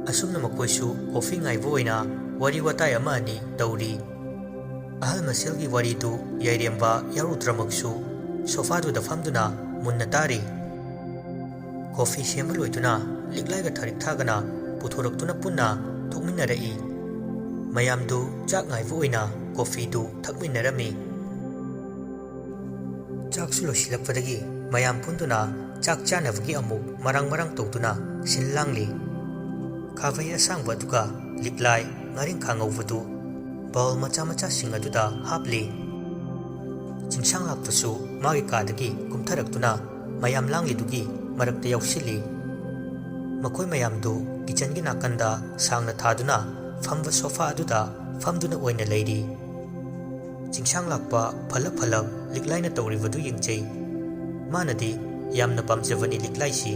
ꯑꯁꯨꯝꯅ ꯃꯈꯣꯏꯁꯨ ꯀꯣꯐꯤ ꯉꯥꯏꯕ ꯑꯣꯏꯅ ꯋꯥꯔꯤ ꯋꯥꯇꯥꯏ ꯑꯃ ꯑꯅꯤ ꯇꯧꯔꯤ꯫ ꯑꯍꯜ ꯃꯁꯦꯜꯒꯤ ꯋꯥꯔꯤꯗꯨ ꯌꯥꯏꯔꯦꯝꯕ ꯌꯥꯎꯔꯨꯗ꯭ꯔꯃꯛꯁꯨ ꯁꯣꯐꯥꯗꯨꯗ ꯐꯝꯗꯨꯅ ꯃꯨꯟꯅ ꯇꯥꯔꯤ꯫ ꯀꯣꯐꯤ ꯁꯦꯝꯕ ꯂꯣꯏꯗꯨꯅ ꯂꯤꯛꯂꯥꯏꯒ ꯊꯔꯤꯛꯊꯥꯒꯅ ꯄꯨꯊꯣꯔꯛꯇꯨꯅ ꯄꯨꯟꯅ ꯊꯣꯛꯃꯤꯟꯅꯔꯛꯏ꯫ ꯃꯌꯥꯝꯗꯨ ꯆꯥꯛ ꯉꯥꯏꯕ ꯑꯣꯏꯅ ꯀꯣꯐꯤꯗꯨ ꯊꯛꯃꯤꯟꯅꯔꯝꯃꯤ꯫ ꯆꯥꯛꯁꯨ ꯂꯣꯏꯁꯤꯜꯂꯛꯄꯗꯒꯤ ꯃꯌꯥꯝ ꯄꯨꯟꯗꯨꯅ ꯆꯥꯛ ꯆꯥꯅꯕꯒꯤ ꯑꯃꯨꯛ ꯃꯔꯥꯡ ꯃꯔꯥꯡ ꯇꯧꯗꯨꯅ ꯁꯤꯜ ꯂꯥꯡꯂꯤ꯫ ꯈꯥꯕꯩ ꯑꯁꯥꯡꯕ ꯑꯗꯨꯒ ꯂꯤꯛꯂꯥꯏ ꯉꯥꯔꯤꯡꯈꯥ ꯉꯧꯕꯗꯨ ꯕꯥꯎꯜ ꯃꯆꯥ ꯃꯆꯥꯁꯤꯡ ꯑꯗꯨꯗ ꯍꯥꯞꯂꯤ꯫ ꯆꯤꯡꯁꯥꯡ ꯂꯥꯛꯄꯁꯨ ꯃꯥꯒꯤ ꯀꯥꯗꯒꯤ ꯀꯨꯝꯊꯔꯛꯇꯨꯅ ꯃꯌꯥꯝ ꯂꯥꯡꯂꯤꯗꯨꯒꯤ ꯃꯔꯛꯇ ꯌꯥꯎꯁꯤꯜꯂꯤ꯫ ꯃꯈꯣꯏ ꯃꯌꯥꯝꯗꯨ ꯀꯤꯆꯟꯒꯤ ꯅꯥꯀꯟꯗ ꯁꯥꯡꯅ ꯊꯥꯗꯨꯅ ꯐꯝꯕ ꯁꯣꯐꯥ ꯑꯗꯨꯗ ꯐꯝꯗꯨꯅ ꯑꯣꯏꯅ ꯂꯩꯔꯤ꯫ ꯆꯤꯡꯁꯥꯡ ꯂꯥꯛꯄ ꯐꯂꯞ ꯐꯂꯞ ꯂꯤꯛꯂꯥꯏꯅ ꯇꯧꯔꯤꯕꯗꯨ ꯌꯦꯡꯖꯩ꯫ ꯃꯥꯅꯗꯤ ꯌꯥꯝꯅ ꯄꯥꯝꯖꯕꯅꯤ ꯂꯤꯛꯂꯥꯏꯁꯤ,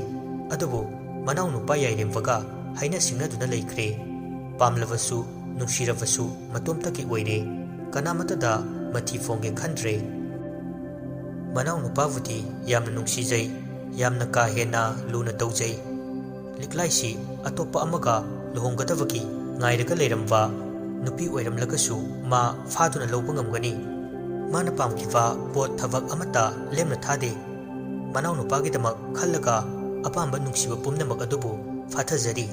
ꯑꯗꯨꯕꯨ ꯃꯅꯥꯎꯅꯨꯄꯥ ꯌꯥꯏꯔꯦꯝꯕꯒ ꯍꯥꯏꯅ ꯁꯤꯡꯅꯗꯨꯅ ꯂꯩꯈ꯭ꯔꯦ꯫ ꯄꯥꯝꯂꯕꯁꯨ, ꯅꯨꯡꯁꯤꯔꯕꯁꯨ ꯃꯇꯣꯝꯇꯒꯤ ꯑꯣꯏꯔꯦ꯫ ꯀꯅꯥꯃꯠꯇꯗ ꯃꯊꯤ ꯐꯣꯡꯒꯦ ꯈꯟꯗ꯭ꯔꯦ꯫ ꯃꯅꯥꯎꯅꯨꯄꯥꯕꯨꯗꯤ ꯌꯥꯝꯅ ꯅꯨꯡꯁꯤꯖꯩ, ꯌꯥꯝꯅ ꯀꯥ ꯍꯦꯟꯅ ꯂꯨꯅ ꯇꯧꯖꯩ꯫ ꯂꯤꯛꯂꯥꯏꯁꯤ ꯑꯇꯣꯞꯄ ꯑꯃꯒ ꯂꯨꯍꯣꯡꯒꯗꯕꯒꯤ ꯉꯥꯏꯔꯒ ꯂꯩꯔꯝꯕ ꯅꯨꯄꯤ ꯑꯣꯏꯔꯝꯂꯒꯁꯨ ꯃꯥ ꯐꯥꯗꯨꯅ ꯂꯧꯕ ꯉꯝꯒꯅꯤ꯫ ꯃꯥꯅ ꯄꯥꯝꯈꯤꯕ ꯄꯣꯠ ꯊꯕꯛ ꯑꯃꯠꯇ ꯂꯦꯝꯅ ꯊꯥꯗꯦ꯫ ꯃꯅꯥꯎꯅꯨꯄꯥꯒꯤꯗꯃꯛ ꯈꯜꯂꯒ ꯑꯄꯥꯝꯕ ꯅꯨꯡꯁꯤꯕ ꯄꯨꯝꯅꯃꯛ ꯑꯗꯨꯕꯨ ꯐꯥꯊꯖꯔꯤ꯫